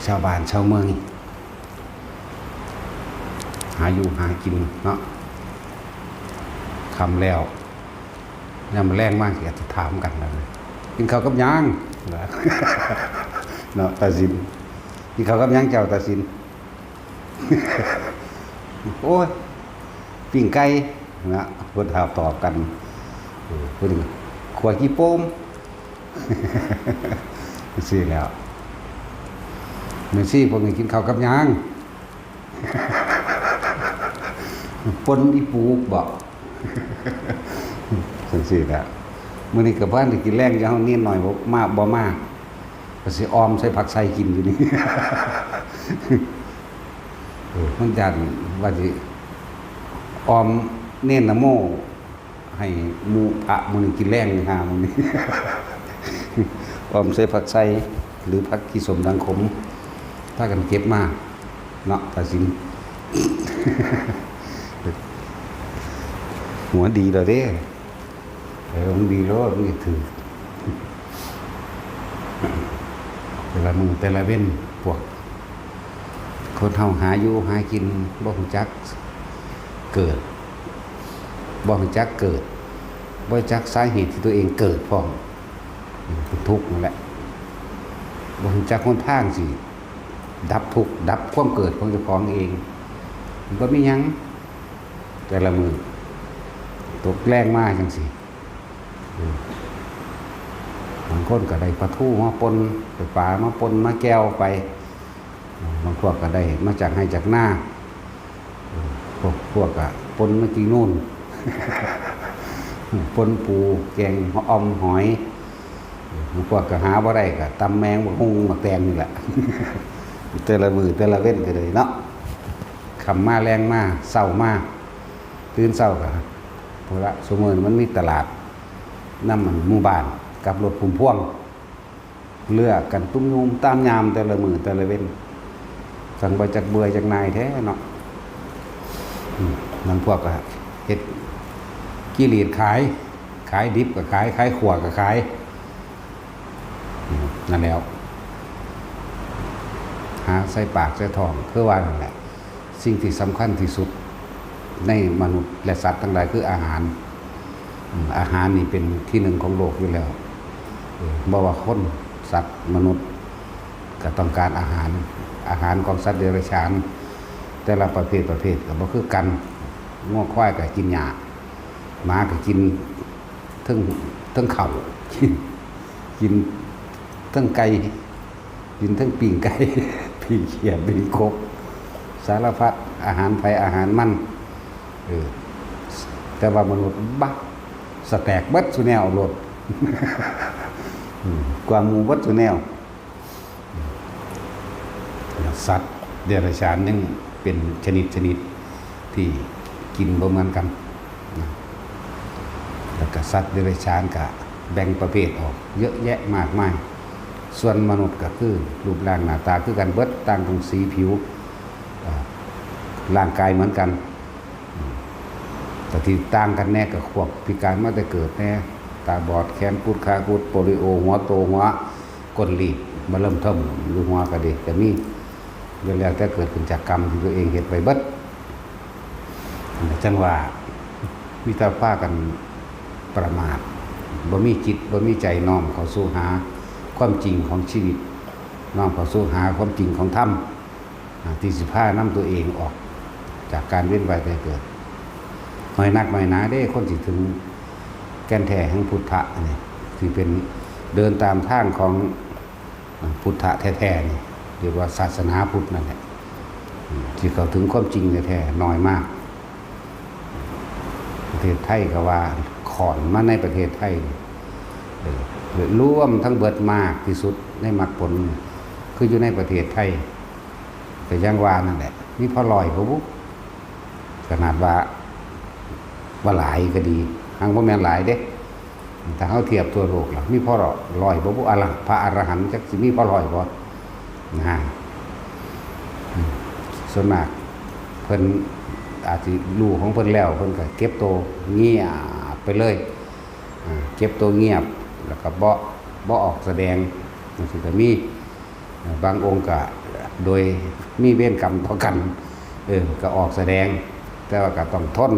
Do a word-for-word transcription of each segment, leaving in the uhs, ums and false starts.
ชาวบ้านชาวเมือง หาอยู่หากินเนาะ ค่ำแล้ว ยามมื้อแลงมาก็จะถามกันแล้ว "กินข้าวกับหยัง?" เนาะ ตาสิน "กินข้าวกับหยังเจ้า ตาสิน?" "โอ้ย ปิ้งไก่" นะ เพิ่นถามตอบกัน เออ เพิ่นก็ "ขั่วขี้โปม" จั่งซี้แหล้ว "แม่ชี พวกนี้กินข้าวกับหยัง?" "ป่นอีปูบ่" จั่งซี้แหละ "มื้อนี้ก็บ่ทันได้กินแลงอยู่ เฮาเณรน้อยบ่มา บ่มา ก็สิอ่อมใส่ผักไส่กินอยู่นี่" เออ มันย้านว่าสิอ่อมเณรนะโม ให้หมู่พระมื้อนี้กินแลงนี่ หามื้อนี้ อ่อมใส่ผักไส่ หรือผักขี้ส้มดังขม พากันเก็บมา เนาะ ตาสิน หัวดีแล้วเด้ เออ มันดีแล้ว มันสิถืก แต่ละมื้อแต่ละเว็น พวกคนเฮาหาอยู่หากิน บ่รู้จักเกิด บ่รู้จักเกิด บ่รู้จักสาเหตุที่ตัวเองเกิดพร้อม เป็นทุกข์นั่นแหละ บ่รู้จักหนทางสิดับทุกข์ ดับความเกิดของเจ้าของเอง มันบ่มีหยัง แต่ละมื้อ ตกแลงมาจั่งซี้ เออ บางคนก็ได้ปลาทูมาป่น ได้ปลามาป่น มาแจ่วไป บางพวกก็ได้มาจากไฮ่จากนา เออ พวก พวกก็ป่นมากินนู่น ป่นปู แกงอ่อมหอย เออ บางพวกก็หาบ่ได้ก็ตำแมง บักหุ่ง บักแตงนี่แหละ แต่ละมื้อแต่ละเว็นก็เลยเนาะ ค่ำมาแลงมา เช้ามา ตื่นเช้าก็ พุ้นละ ซุมื้อนี้มันมีตลาดนำมันหมู่บ้านกับรถพุ่มพวง เลือกกันตุ้มยูมตามยามแต่ละมื้อแต่ละเว็น จั่งบ่จักเบื่อจักหน่ายแท้เนาะ อืม บางพวกก็เฮ็ดกิเลสขาย ขายดิบก็ขาย ขายขั่วก็ขาย อืม นั่นแหล้ว หาใส่ปากใส่ท้อง คือว่านั่นแหละ สิ่งที่สำคัญที่สุดในมนุษย์และสัตว์ทั้งหลายคืออาหาร อืม อาหารนี่เป็นที่หนึ่งของโลกอยู่แล้ว เออ บ่ว่าคน สัตว์ มนุษย์ ก็ต้องการอาหาร อาหารของสัตว์เดรัจฉาน แต่ละประเภทประเภทก็บ่คือกัน งัวควายก็กินหญ้า หมาก็กินเทิง เทิงข้าว กินเทิงไก่ กินเทิงปิ้งไก่ ปิ้งเขียด ปิ้งกบ สารพัด อาหารไผอาหารมัน เออ แต่ว่ามนุษย์ บะ สแต็กเบิดซุแนวโลด อืม กว่าหมู่เบิดซุแนว สัตว์เดรัจฉานยังเป็นชนิดชนิดที่กินบ่เหมือนกันนะ แล้วก็สัตว์เดรัจฉานก็แบ่งประเภทออกเยอะแยะมากมาย ส่วนมนุษย์ก็คือรูปร่างหน้าตาคือกันเบิด ต่างตรงสีผิว อ่า ร่างกายเหมือนกัน อืม แต่ที่ต่างกันแน่ก็พวกพิการมาแต่เกิดแน่ ตาบอด แขนกุด ขากุด โปลิโอ หัวโต หัวก้นลีบ มาเริ่มเทิ่มอยู่หัวก็ดี ก็มี แล้วแต่เกิดขึ้นจากกรรมที่ตัวเองเฮ็ดไว้เบิด จั่งว่า มีแต่พากันประมาท บ่มีจิต บ่มีใจน้อมเข้าสู่หาความจริงของชีวิต น้อมเข้าสู่หาความจริงของธรรม อ่า ที่สิพานำตัวเองออกจากการเวียนว่ายตายเกิด น้อยนักน้อยหนาเด้ คนสิถึงแก่นแท้แห่งพุทธะนี่ ที่เป็นเดินตามทางของ อ่า พุทธะแท้ๆนี่ เรียกว่าศาสนาพุทธนั่นแหละ อืม ที่เข้าถึงความจริงแท้ๆน้อยมาก ประเทศไทยก็ว่าข้อนมาในประเทศไทยนี่ เออ รวมทั้งเบิดมากที่สุดในมรรคผลนี่ คืออยู่ในประเทศไทย ก็ยังว่านั่นแหละ มีพอร้อยบ่บุ ขนาดว่า ว่าหลายก็ดี หังบ่แม่นหลายเด้ ถ้าเฮาเทียบทั่วโลกแล้ว มีพอร้อยบ่บุ อรหันต์ พระอรหันต์จักสิมีพอร้อยบ่ นะ อืม ส่วนมากเพิ่นอาจสิรู้ของเพิ่นแล้ว เพิ่นก็เก็บโตเงียบไปเลย อ่า เก็บโตเงียบ แล้วก็บ่ บ่ออกแสดง จั่งซี้ก็มี อ่า บางองค์ก็ โดยมีเวรกรรมต่อกัน เออ ก็ออกแสดง แต่ว่าก็ต้องทน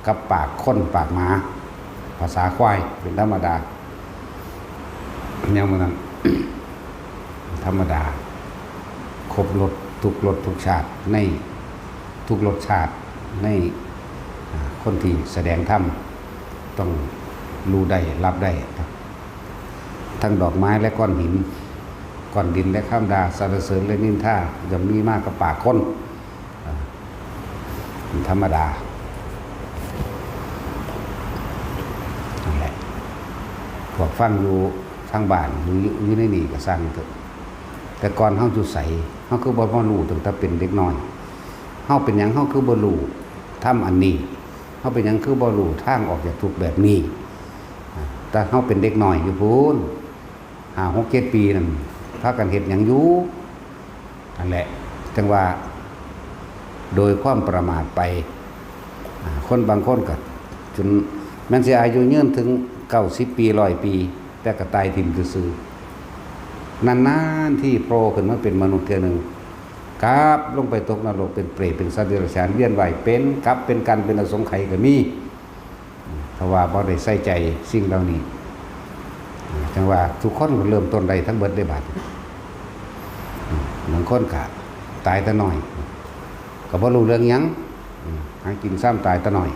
กับปากคนปากหมา ภาษาควายเป็นธรรมดา แนวมันนั้น ธรรมดา ครบรสทุกรสทุกชาติ ในทุกรสชาติ ใน อ่า คนที่แสดงธรรม ต้องรู้ได้รับได้ ทั้งดอกไม้และก้อนหิน ก้อนดินและคำด่าสรรเสริญและนินทา ย่อมมีมากกับปากคน อ่า มันธรรมดา นั่นแหละ พวกฟังอยู่ทางบ้าน อยู่ อยู่ในนี่ก็ซ่างเถอะ แต่ก่อนเฮาอยู่ไส เฮาคือบ่มารู้ตั้งแต่เป็นเด็กน้อย เฮาเป็นหยังเฮาคือบ่รู้ธรรมอันนี้ เฮาเป็นหยังคือบ่รู้ทางออกจากทุกข์แบบนี้ อ่า แต่เฮาเป็นเด็กน้อยอยู่พู้น ห้า หก เจ็ด ปีนั่น พากันเฮ็ดหยังอยู่ นั่นแหละ จั่งว่า โดยความประมาทไป อ่า คนบางคนก็ จนแม้นสิอายุยืนถึง เก้าสิบ ปี ร้อย ปี แต่ก็ตายถิ่มซื่อๆ นานๆ ที่โผล่ขึ้นมาเป็นมนุษย์เทื่อหนึ่ง กลับลงไปตกนรกเป็นเปรต เป็นสัตว์เดรัจฉาน เวียนว่ายเป็นกลับเป็นกัน เป็นอสงไขยก็มี เพราะว่าบ่ได้ใส่ใจสิ่งเหล่านี้ จั่งว่าทุกคนก็เริ่มต้นได้ทั้งเบิดได้บาด บางคนก็ตายแต่น้อย ก็บ่รู้เรื่องหยัง หากินซ้ำตายแต่น้อย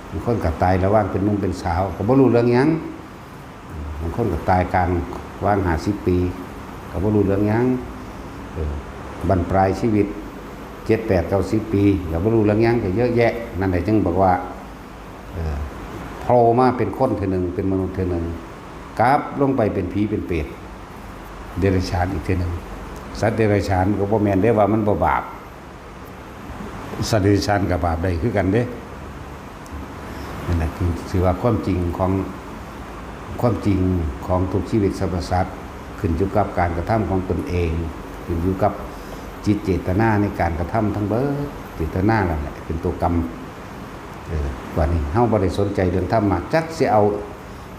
บางคนก็ตายระหว่างเป็นหนุ่มเป็นสาว ก็บ่รู้เรื่องหยัง บางคนก็ตายกลางว่าง ห้าสิบ ปี ก็บ่รู้เรื่องหยัง เออ บั้นปลายชีวิต เจ็ด แปด เก้าสิบ ปี ก็บ่รู้เรื่องหยัง ก็เยอะแยะ นั่นแหละจึงบอกว่า เออ โผล่มาเป็นคนเทื่อหนึ่ง เป็นมนุษย์เทื่อหนึ่ง กลับลงไปเป็นผีเป็นเปรต เดรัจฉานอีกเทื่อหนึ่ง สัตว์เดรัจฉานก็บ่แม่นเด้ว่ามันบ่บาป สัตว์เดรัจฉานก็บาปได้คือกันเด้ นั่นแหละคือ ถือว่าความจริงของ ความจริงของทุกชีวิตสรรพสัตว์ ขึ้นอยู่กับการกระทำของตนเอง ขึ้นอยู่กับจิตเจตนาในการกระทำทั้งเบิด เจตนานั่นแหละเป็นตัวกรรม เออ บัดนี้เฮาบ่ได้สนใจเรื่องธรรมะ จักสิเอา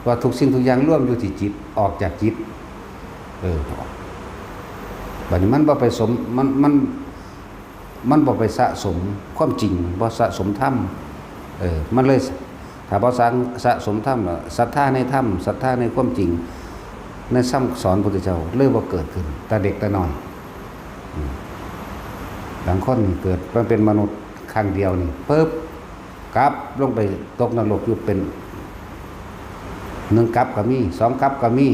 ว่าทุกสิ่งทุกอย่างรวมอยู่ที่จิต ออกจากจิต เออ บัดนี้มันบ่ไปสม มัน มัน มันบ่ไปสะสมความจริง บ่สะสมธรรม เออ มันเลย ถ้าบ่สะ สะสมธรรมแล้ว ศรัทธาในธรรม ศรัทธาในความจริง ในคำสอนพุทธเจ้า เลยบ่เกิดขึ้น แต่เด็กแต่น้อย อืม บางคนนี่เกิดมาเป็นมนุษย์ครั้งเดียวนี่ ปึ๊บ กลับลงไปตกนรกอยู่เป็น หนึ่ง กัปก็มี สอง กัปก็มี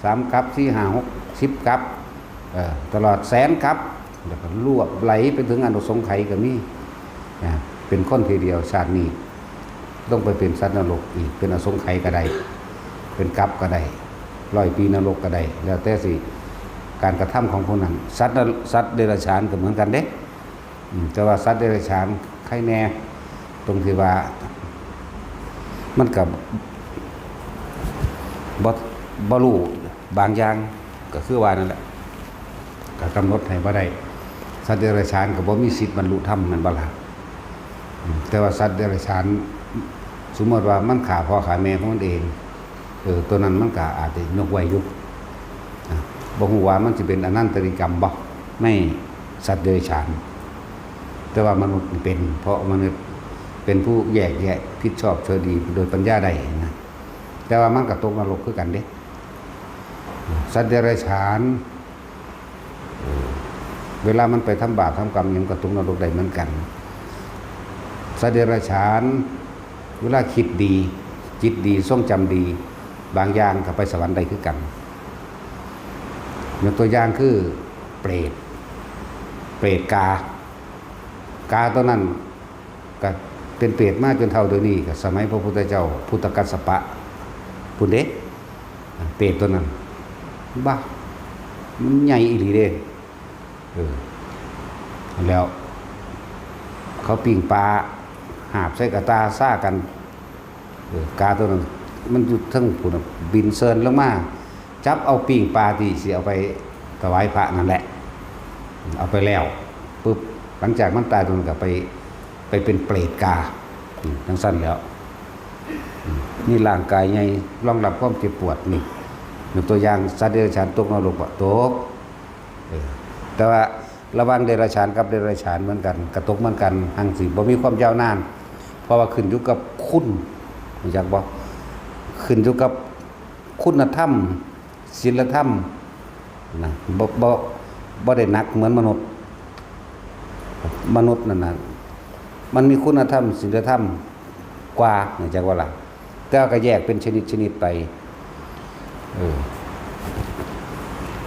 สาม กัป สี่ ห้า หก สิบ กัป เอ่อ ตลอดแสนกัป แล้วก็ลวบไหลไปถึงอสงไขยก็มี นะ เป็นคนทีเดียวชาตินี้ ลงไปเป็นสัตว์นรกอีก เป็นอสงไขยก็ได้ เป็นกัปก็ได้ ร้อยปีนรกก็ได้ แล้วแต่สิ การกระทำของผู้นั้น สัตว์นร- สัตว์เดรัจฉานก็เหมือนกันเด้ อืม แต่ว่าสัตว์เดรัจฉานใครแน่ ตรงที่ว่า มันก็บ่ บ่รู้บางอย่าง ก็คือว่านั่นแหละ ก็กำหนดให้บ่ได้ สัตว์เดรัจฉานก็บ่มีสิทธิ์บรรลุธรรม แม่นบ่ล่ะ อืม แต่ว่าสัตว์เดรัจฉาน สมมติว่ามันฆ่าพ่อฆ่าแม่ของมันเอง เออ ตัวนั้นมันก็อาจจะยกไว้อยู่ อ่ะ บ่ฮู้ว่ามันสิเป็นอนันตริยกรรมบ่ ในสัตว์เดรัจฉาน แต่ว่ามนุษย์นี่เป็น เพราะมนุษย์เป็นผู้แยกแยะผิดชอบชั่วดีโดยปัญญาได้นะ แต่ว่ามันก็ตกนรกคือกันเด้ สัตว์เดรัจฉาน เออ เวลามันไปทำบาปทำกรรมหยังก็ตกนรกได้เหมือนกัน สัตว์เดรัจฉาน เวลาคิดดี จิตดี ทรงจำดี บางอย่างก็ไปสวรรค์ได้คือกัน ยกตัวอย่างคือเปรต เปรตกา กาตัวนั้นก็เป็นเปรตมาจนเฒ่าเดี๋ยวนี้ ก็สมัยพระพุทธเจ้า พุทธกัสสปะ พุ้นเด้ เปรตตัวนั้น บ้า มันใหญ่อีหลีเด้ เออ แล้ว เขาปิ้งปลา หาบใส่กระตาซ่ากัน เออ กาตัวนั้น มันอยู่เทิงพู้นน่ะ บินเซินลงมา จับเอาปิ้งปลาที่สิเอาไปถวายพระนั่นแหละ เอาไปแล้ว ปุ๊บ หลังจากมันตายตัวนั้นก็ไป ไปเป็นเปรตกา อืม จั่งซั่นแล้ว อืม มีร่างกายใหญ่รองรับความเจ็บปวดนี่ ยกตัวอย่างสัตว์เดรัจฉานตกนรกบ่ ตก เออ แต่ว่าระหว่างเดรัจฉานกับเดรัจฉานเหมือนกัน กระตกเหมือนกัน หังสิบ่มีความยาวนาน เพราะว่าขึ้นอยู่กับคุณ รู้จักบ่ ขึ้นอยู่กับคุณธรรม ศีลธรรมนะ บ่บ่บ่ได้หนักเหมือนมนุษย์ มนุษย์นั่นนะ มันมีคุณธรรม ศีลธรรมกว่า รู้จักบ่ล่ะ แต่ว่าก็แยกเป็นชนิดชนิดไป เออ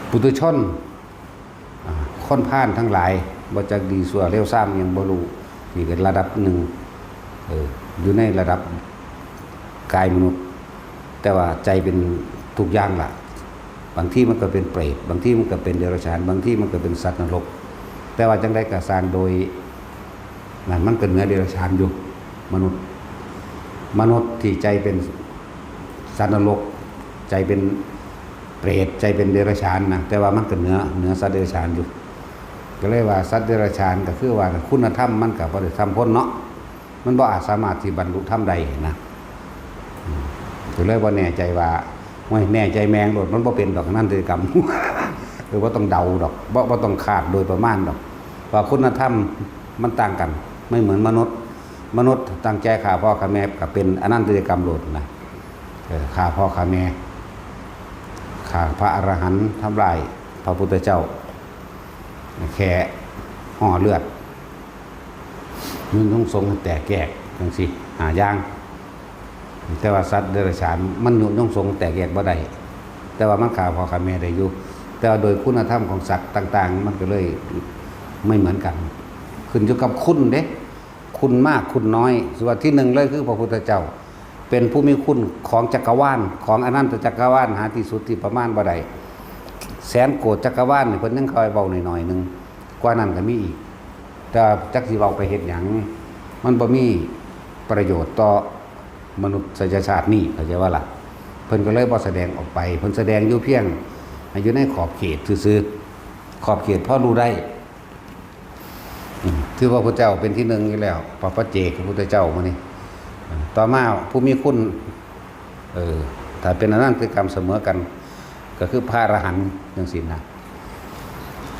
ปุถุชน อ่า คนพาลทั้งหลาย บ่จักดีชั่วเลวซามหยังบ่รู้ นี่ก็ระดับหนึ่ง เออ อยู่ในระดับกายมนุษย์ แต่ว่าใจเป็นทุกอย่างล่ะ บางทีมันก็เป็นเปรต บางทีมันก็เป็นเดรัจฉาน บางทีมันก็เป็นสัตว์นรก แต่ว่าจั่งใดก็ซ่าง โดย นั่นมันก็เหนือเดรัจฉานอยู่ มนุษย์ มนุษย์ที่ใจเป็นสัตว์นรก ใจเป็นเปรต ใจเป็นเดรัจฉานนะ แต่ว่ามันก็เหนือ เหนือสัตว์เดรัจฉานอยู่ ก็เลยว่าสัตว์เดรัจฉานก็คือว่าคุณธรรมมันก็บ่ได้ส่ำคนเนาะ มันบ่อาจสามารถที่บรรลุธรรมได้นะ อืม ก็เลยบ่แน่ใจว่า โอ้ย แน่ใจแม่งโลด มันบ่เป็นดอกอนันตริยกรรม คือบ่ต้องเดาดอก บ่ บ่ต้องคาดโดยประมาณดอก ว่าคุณธรรมมันต่างกัน ไม่เหมือนมนุษย์ มนุษย์ตั้งใจฆ่าพ่อฆ่าแม่ก็เป็นอนันตริยกรรมโลดนะ เออ ฆ่าพ่อฆ่าแม่ ฆ่าพระอรหันต์ ทำร้ายพระพุทธเจ้า แค่ห่อเลือด ยุยงสงแตกแยกจั่งซี้ ห้าอย่าง แต่ว่าสัตว์เดรัจฉานมันยุยงสงแตกแยกบ่ได้ แต่ว่ามันฆ่าพ่อฆ่าแม่ได้อยู่ แต่ว่าโดยคุณธรรมของสัตว์ต่างๆ มันก็เลยไม่เหมือนกัน ขึ้นอยู่กับคุณเด้ คุณมากคุณน้อย ส่วนที่หนึ่งเลยคือพระพุทธเจ้า เป็นผู้มีคุณของจักรวาล ของอนันตจักรวาล หาที่สุดที่ประมาณบ่ได้ แสนโกฏจักรวาลนี่เพิ่นยังคอยเว้าหน่อยๆหนึ่ง กว่านั้นก็มีอีก แต่จักสิเว้าไปเฮ็ดหยัง มันบ่มีประโยชน์ต่อมนุษยชาตินี้ เข้าใจบ่ล่ะ เพิ่นก็เลยบ่แสดงออกไป เพิ่นแสดงอยู่เพียงให้อยู่ในขอบเขตซื่อๆ ขอบเขตพอรู้ได้ อืม คือพระพุทธเจ้าเป็นที่หนึ่งอยู่แล้ว พระปัจเจกพระพุทธเจ้ามื้อนี้ ต่อมาผู้มีคุณ เออ ถ้าเป็นอนันตริยกรรมเสมอกัน ก็คือพระอรหันต์จั่งซี้นะ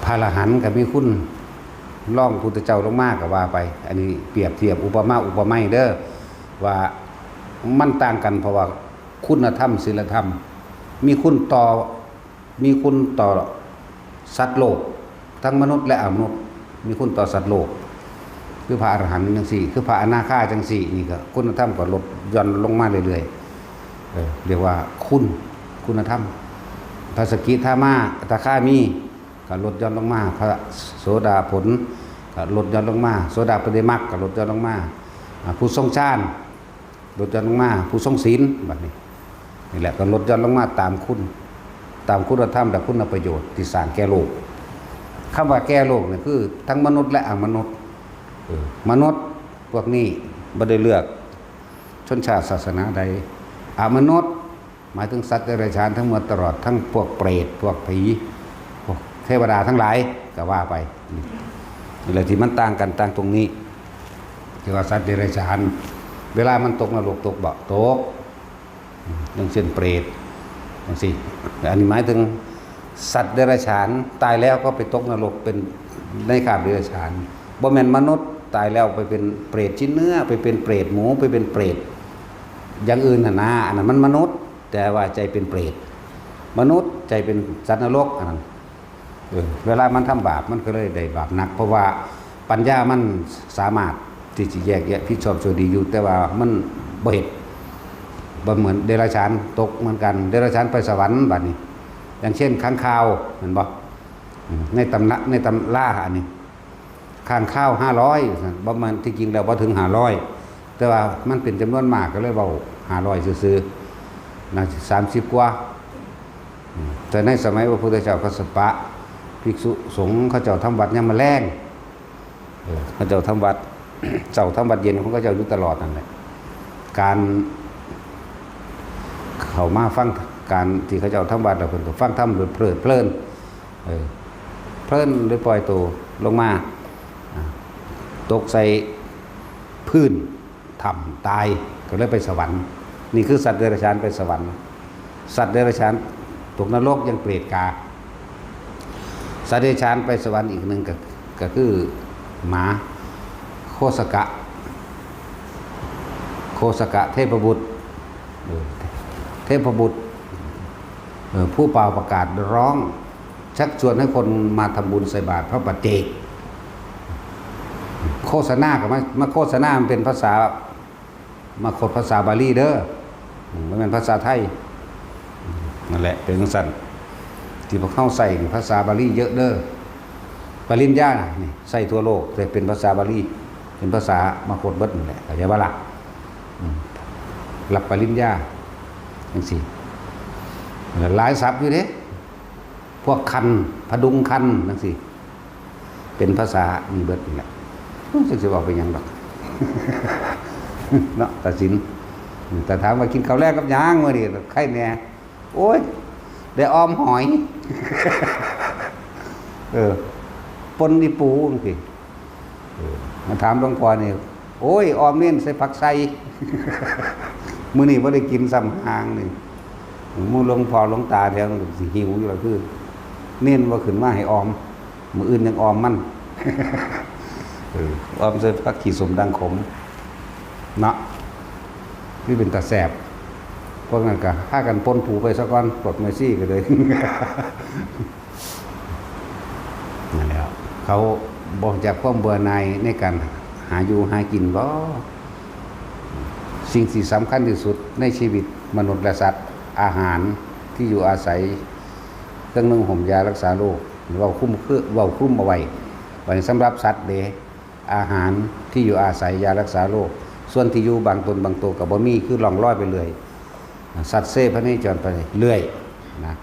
พระอรหันต์ก็มีคุณรองพุทธเจ้าลงมาก็ว่าไป อันนี้เปรียบเทียบอุปมาอุปไมยเด้อ ว่ามันต่างกันเพราะว่าคุณธรรมศีลธรรม มีคุณต่อ มีคุณต่อสัตว์โลก ทั้งมนุษย์และอมนุษย์ มีคุณต่อสัตว์โลก คือพระอรหันต์จั่งซี้ คือพระอนาคาจั่งซี้ นี่ก็คุณธรรมก็ลดหย่อนลงมาเรื่อยๆ เออ เรียกว่าคุณ คุณธรรม พระสกิทามา อนาคามี ก็ลดหย่อนลงมา พระโสดาผลก็ลดหย่อนลงมา โสดาปัตติมรรคก็ลดหย่อนลงมา อ่า ผู้ทรงฌาน ลดหย่อนลงมา ผู้ทรงศีล บัดนี้ นี่แหละก็ลดหย่อนลงมาตามคุณ ตามคุณธรรมและคุณประโยชน์ที่สร้างแก่โลก คำว่าแก่โลกนี่คือทั้งมนุษย์และอมนุษย์ เออ มนุษย์พวกนี้บ่ได้เลือกชนชาติศาสนาใด อมนุษย์ หมายถึงสัตว์เดรัจฉานทั้งหมด ตลอดทั้งพวกเปรต พวกผี พวกเทวดาทั้งหลาย ก็ว่าไป นี่แหละที่มันต่างกัน ต่างตรงนี้ ที่ว่าสัตว์เดรัจฉาน เวลามันตกนรก ตกบ่ ตก อย่างเช่นเปรตจั่งซี้ อันนี้หมายถึงสัตว์เดรัจฉาน ตายแล้วก็ไปตกนรก เป็นในคราบเดรัจฉาน บ่แม่นมนุษย์ตายแล้วไปเป็นเปรตชิ้นเนื้อ ไปเป็นเปรตหมู ไปเป็นเปรตอย่างอื่นหั่นนะ อันนั้นมันมนุษย์ แต่ว่าใจเป็นเปรต มนุษย์ใจเป็นสัตว์นรก อันนั้น เออ เวลามันทำบาปมันก็เลยได้บาปหนัก เพราะว่าปัญญามันสามารถที่จะแยกแยะผิดชอบชั่วดีอยู่ แต่ว่ามันบ่เฮ็ด บ่เหมือนเดรัจฉาน ตกเหมือนกัน เดรัจฉานไปสวรรค์บัดนี้ อย่างเช่นค้างคาว เห็นบ่ อืม ในตำรา ในตำราอันนี้ ค้างคาวห้าร้อย บ่แม่น ที่จริงแล้วบ่ถึงห้าร้อย แต่ว่ามันเป็นจำนวนมากก็เลยเว้าห้าร้อยซื่อๆ นะ สามสิบกว่า อืม แต่ในสมัยพระพุทธเจ้ากัสสปะ ภิกษุสงฆ์เขาเจ้าทำวัตรยามมื้อแลง เออ เขาเจ้าทำวัตร เช้าทำวัตรเย็นของเขาเจ้าอยู่ตลอดนั่นแหละ การเข้ามาฟัง การที่เขาเจ้าทำวัตรแล้วเพิ่นก็ฟังธรรมโดยเพลิดเพลิน เออ เพลินโดยปล่อยตัวลงมา อ่า ตกใส่พื้นถ้ำตาย ก็เลยไปสวรรค์ นี่คือสัตว์เดรัจฉานไปสวรรค์ สัตว์เดรัจฉานตกนรกยังเปรตกา สัตว์เดรัจฉานไปสวรรค์อีกหนึ่งก็ ก็คือหมา โคสกะ โคสกะเทพบุตร เออ เทพบุตร เออ ผู้เป่าประกาศร้อง ชักชวนให้คนมาทำบุญใส่บาตรพระปัจเจก โฆษณากับมา มาโฆษณามันเป็นภาษา มาโคดภาษาบาลีเด้อ อืม บ่แม่นภาษาไทย นั่นแหละ เป็นจั่งซั้น ที่พวกเฮาใช้ภาษาบาลีเยอะเด้อ ปริญญาน่ะ นี่ใช้ทั่วโลก แต่เป็นภาษาบาลี เป็นภาษามาโคดเบิดนั่นแหละ เข้าใจบ่ล่ะ อืม รับปริญญา จั่งซี้ หลายศัพท์อยู่เด้ พวกคัน พดุงคัน จั่งซี้ เป็นภาษานี่เบิดนี่แหละ จักสิเว้าไปหยังดอก เนาะ ตาสิน แต่ถามว่ากินข้าวแลงกับหยังมื้อนี้ ไคแหน่ โอ้ย ได้อ่อมหอย เออ ป่นอีปูจั่งซี้ เออ มาถามหลวงพ่อนี่ โอ้ย อ่อมเน้นใส่ผักไส่ มื้อนี้บ่ได้กินซ้ำห่างนี่ หมู่หลวงพ่อหลวงตาแถวนั้นสิหิวอยู่ล่ะคือ เน้นบ่ขึ้นมาให้อ่อม มื้ออื่นยังอ่อมมัน เออ อ่อมใส่ผักขี้ส้มดังขม เนาะ คือเป็นตาแซ่บ พวกนั้นก็พากันป่นปูไปซะก่อน พวกแม่ชีก็เลย นั่นแหละ เขาบ่รู้จักความเบื่อหน่ายในการหาอยู่หากินบ่ สิ่งที่สำคัญที่สุดในชีวิตมนุษย์และสัตว์ อาหาร ที่อยู่อาศัย เครื่องนุ่งห่มยารักษาโรค เว้าคลุมคือ เว้าคลุมเอาไว้ บัดนี้สำหรับสัตว์เด้ อาหาร ที่อยู่อาศัย ยารักษาโรค ส่วนที่อยู่บางตนบางตัวก็บ่มี คือล่องลอยไปเรื่อย สัตว์เซพเนจรไปเรื่อยนะ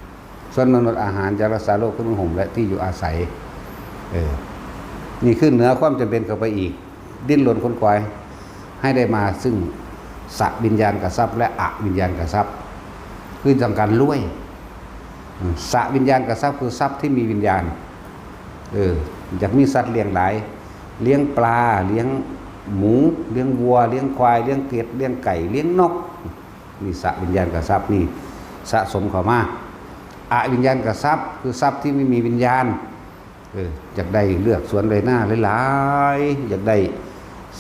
ส่วนมนุษย์ อาหาร ยารักษาโรค เครื่องนุ่งห่ม และที่อยู่อาศัย เออ นี่คือเหนือความจำเป็นเข้าไปอีก ดิ้นรนขนขวาย ให้ได้มาซึ่งสวิญญาณกทรัพย์ และอวิญญาณกทรัพย์ คือต้องการรวย อืม สวิญญาณกทรัพย์คือทรัพย์ที่มีวิญญาณ เออ อยากมีสัตว์เลี้ยงหลาย เลี้ยงปลา เลี้ยงหมู เลี้ยงวัว เลี้ยงควาย เลี้ยงเป็ด เลี้ยงไก่ เลี้ยงนก นี่สวิญญาณกทรัพย์นี่สะสมเข้ามา อวิญญาณกทรัพย์คือทรัพย์ที่ไม่มีวิญญาณ เออ อยากได้เฮือนสวนไร่นาหลายๆ อยากได้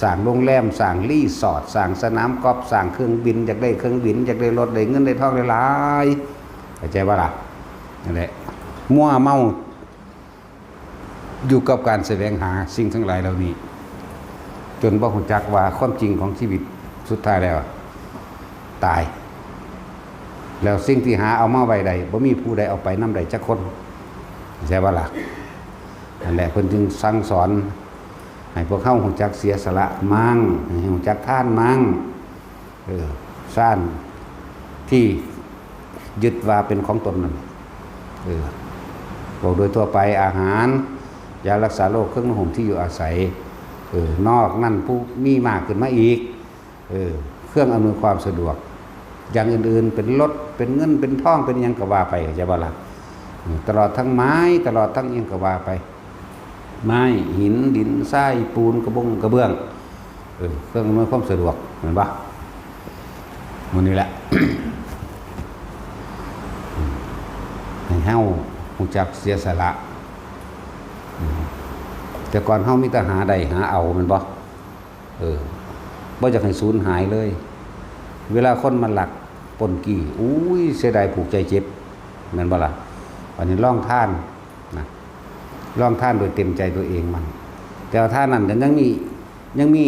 สร้างโรงแรม สร้างรีสอร์ท สร้างสนามกอล์ฟ สร้างเครื่องบิน อยากได้เครื่องบิน อยากได้รถ ได้เงินได้ทองหลายๆ เข้าใจบ่ล่ะ นั่นแหละ มัวเมา อยู่กับการแสวงหาสิ่งทั้งหลายเหล่านี้ จนบ่รู้จักว่าความจริงของชีวิตสุดท้ายแล้ว ตาย แล้วสิ่งที่หาเอามาไว้ได้ บ่มีผู้ใดเอาไปนำได้จักคน ใช่บ่ล่ะ นั่นแหละ เพิ่นจึงสั่งสอน ให้พวกเฮารู้จักเสียสละมั่ง ให้รู้จักทานมั่ง เออ ซ่านที่ยึดว่าเป็นของตนนั่น เออ บอกโดยทั่วไป อาหาร ยารักษาโรค เครื่องนุ่งห่ม ที่อยู่อาศัย เออ นอกนั้นผู้มีมากขึ้นมาอีก เออ เครื่องอำนวยความสะดวก อย่างอื่นๆ เป็นรถ เป็นเงิน เป็นทอง เป็นหยังก็ว่าไป เข้าใจบ่ล่ะ อืม ตลอดทั้งไม้ ตลอดทั้งอิหยังก็ว่าไป ไม้ หิน ดิน ทราย ปูน กระบง กระเบื้อง เออ เครื่องอำนวยความสะดวก แม่นบ่ มื้อนี้แหละ ให้เฮารู้จักเสียสละ อืม แต่ก่อนเฮามีแต่หาได้หาเอา แม่นบ่ เออ บ่อยากให้สูญหายเลย เวลาคนมาลักปล้นจี้ อุ้ย เสียดายผูกใจเจ็บ แม่นบ่ล่ะ อันนี้ลองทานนะ ลองทานโดยเต็มใจตัวเองมั่ง แต่ว่าทานนั้นก็ยังมี ยังมี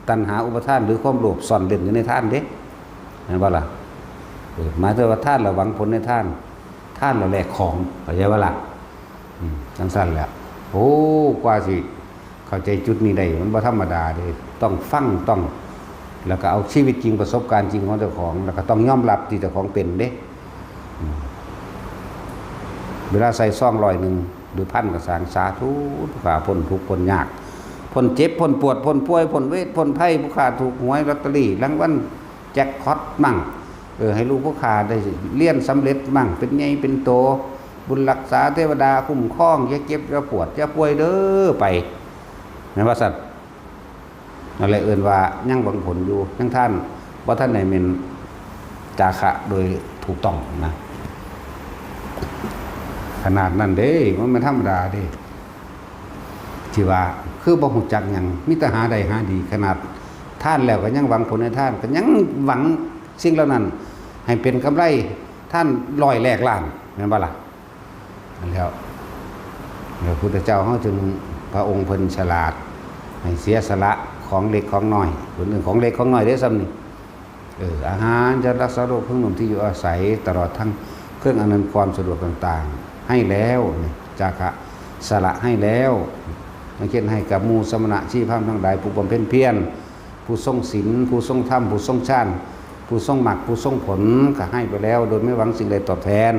ตัณหาอุปาทานหรือความโลภซ่อนเร้นอยู่ในทานเด้ แม่นบ่ล่ะ เออ หมายถึงว่าทานแล้วหวังผลในทาน ทานแล้วแลกของ เข้าใจบ่ล่ะ อืม จั่งซั้นแหละ โอ้ กว่าสิเข้าใจจุดนี้ได้ มันบ่ธรรมดาเด้ ต้องฟัง ต้อง แล้วก็เอาชีวิตจริง ประสบการณ์จริงของเจ้าของ แล้วก็ต้องยอมรับที่เจ้าของเป็นเด้ อืม เวลาใส่ซองร้อยหนึ่ง หรือพันก็สร้าง สาธุ ผู้ข้าพ้นทุกข์พ้นยาก พ้นเจ็บ พ้นปวด พ้นป่วย พ้นเวท พ้นภัย ผู้ข้าถูกหวยลอตเตอรี่ รางวัลแจ็คพอตมั่ง เออ ให้ลูกผู้ข้าได้เรียนสำเร็จมั่ง เป็นใหญ่เป็นโต บุญรักษาเทวดาคุ้มครอง อย่าเจ็บอย่าปวดอย่าป่วยเด้อไป แม่นว่าซั่น นั่นแหละเอิ้นว่ายังหวังผลอยู่ ยังทานบ่ทันได้แม่นจาคะโดยถูกต้องนะ ขนาดนั้นเด้ มันไม่ธรรมดาเด้ ที่ว่าคือบ่ฮู้จักหยัง มีแต่หาได้หาดี ขนาดทานแล้วก็ยังหวังผลในทาน ก็ยังหวังสิ่งเหล่านั้น ให้เป็นกำไรทานร้อยแลกล้าน แม่นบ่ล่ะ? นั่นแหล้ว พระพุทธเจ้าเฮาจึง พระองค์เพิ่นฉลาด ให้เสียสละของเล็กของน้อย เพิ่นเอิ้นของเล็กของน้อยเด้ ส่ำนี้ เออ อาหาร ยารักษาโรค เครื่องนุ่งที่อยู่อาศัย ตลอดทั้งเครื่องอำนวยความสะดวกต่างๆ ให้แล้ว นี่ จาคะ สละให้แล้ว อย่างเช่น ให้กับหมู่สมณะชีพราหมณ์ทั้งหลาย ผู้บำเพ็ญเพียร ผู้ทรงศีล ผู้ทรงธรรม ผู้ทรงฌาน ผู้ทรงมรรค ผู้ทรงผล ก็ให้ไปแล้ว โดยไม่หวังสิ่งใดตอบแทน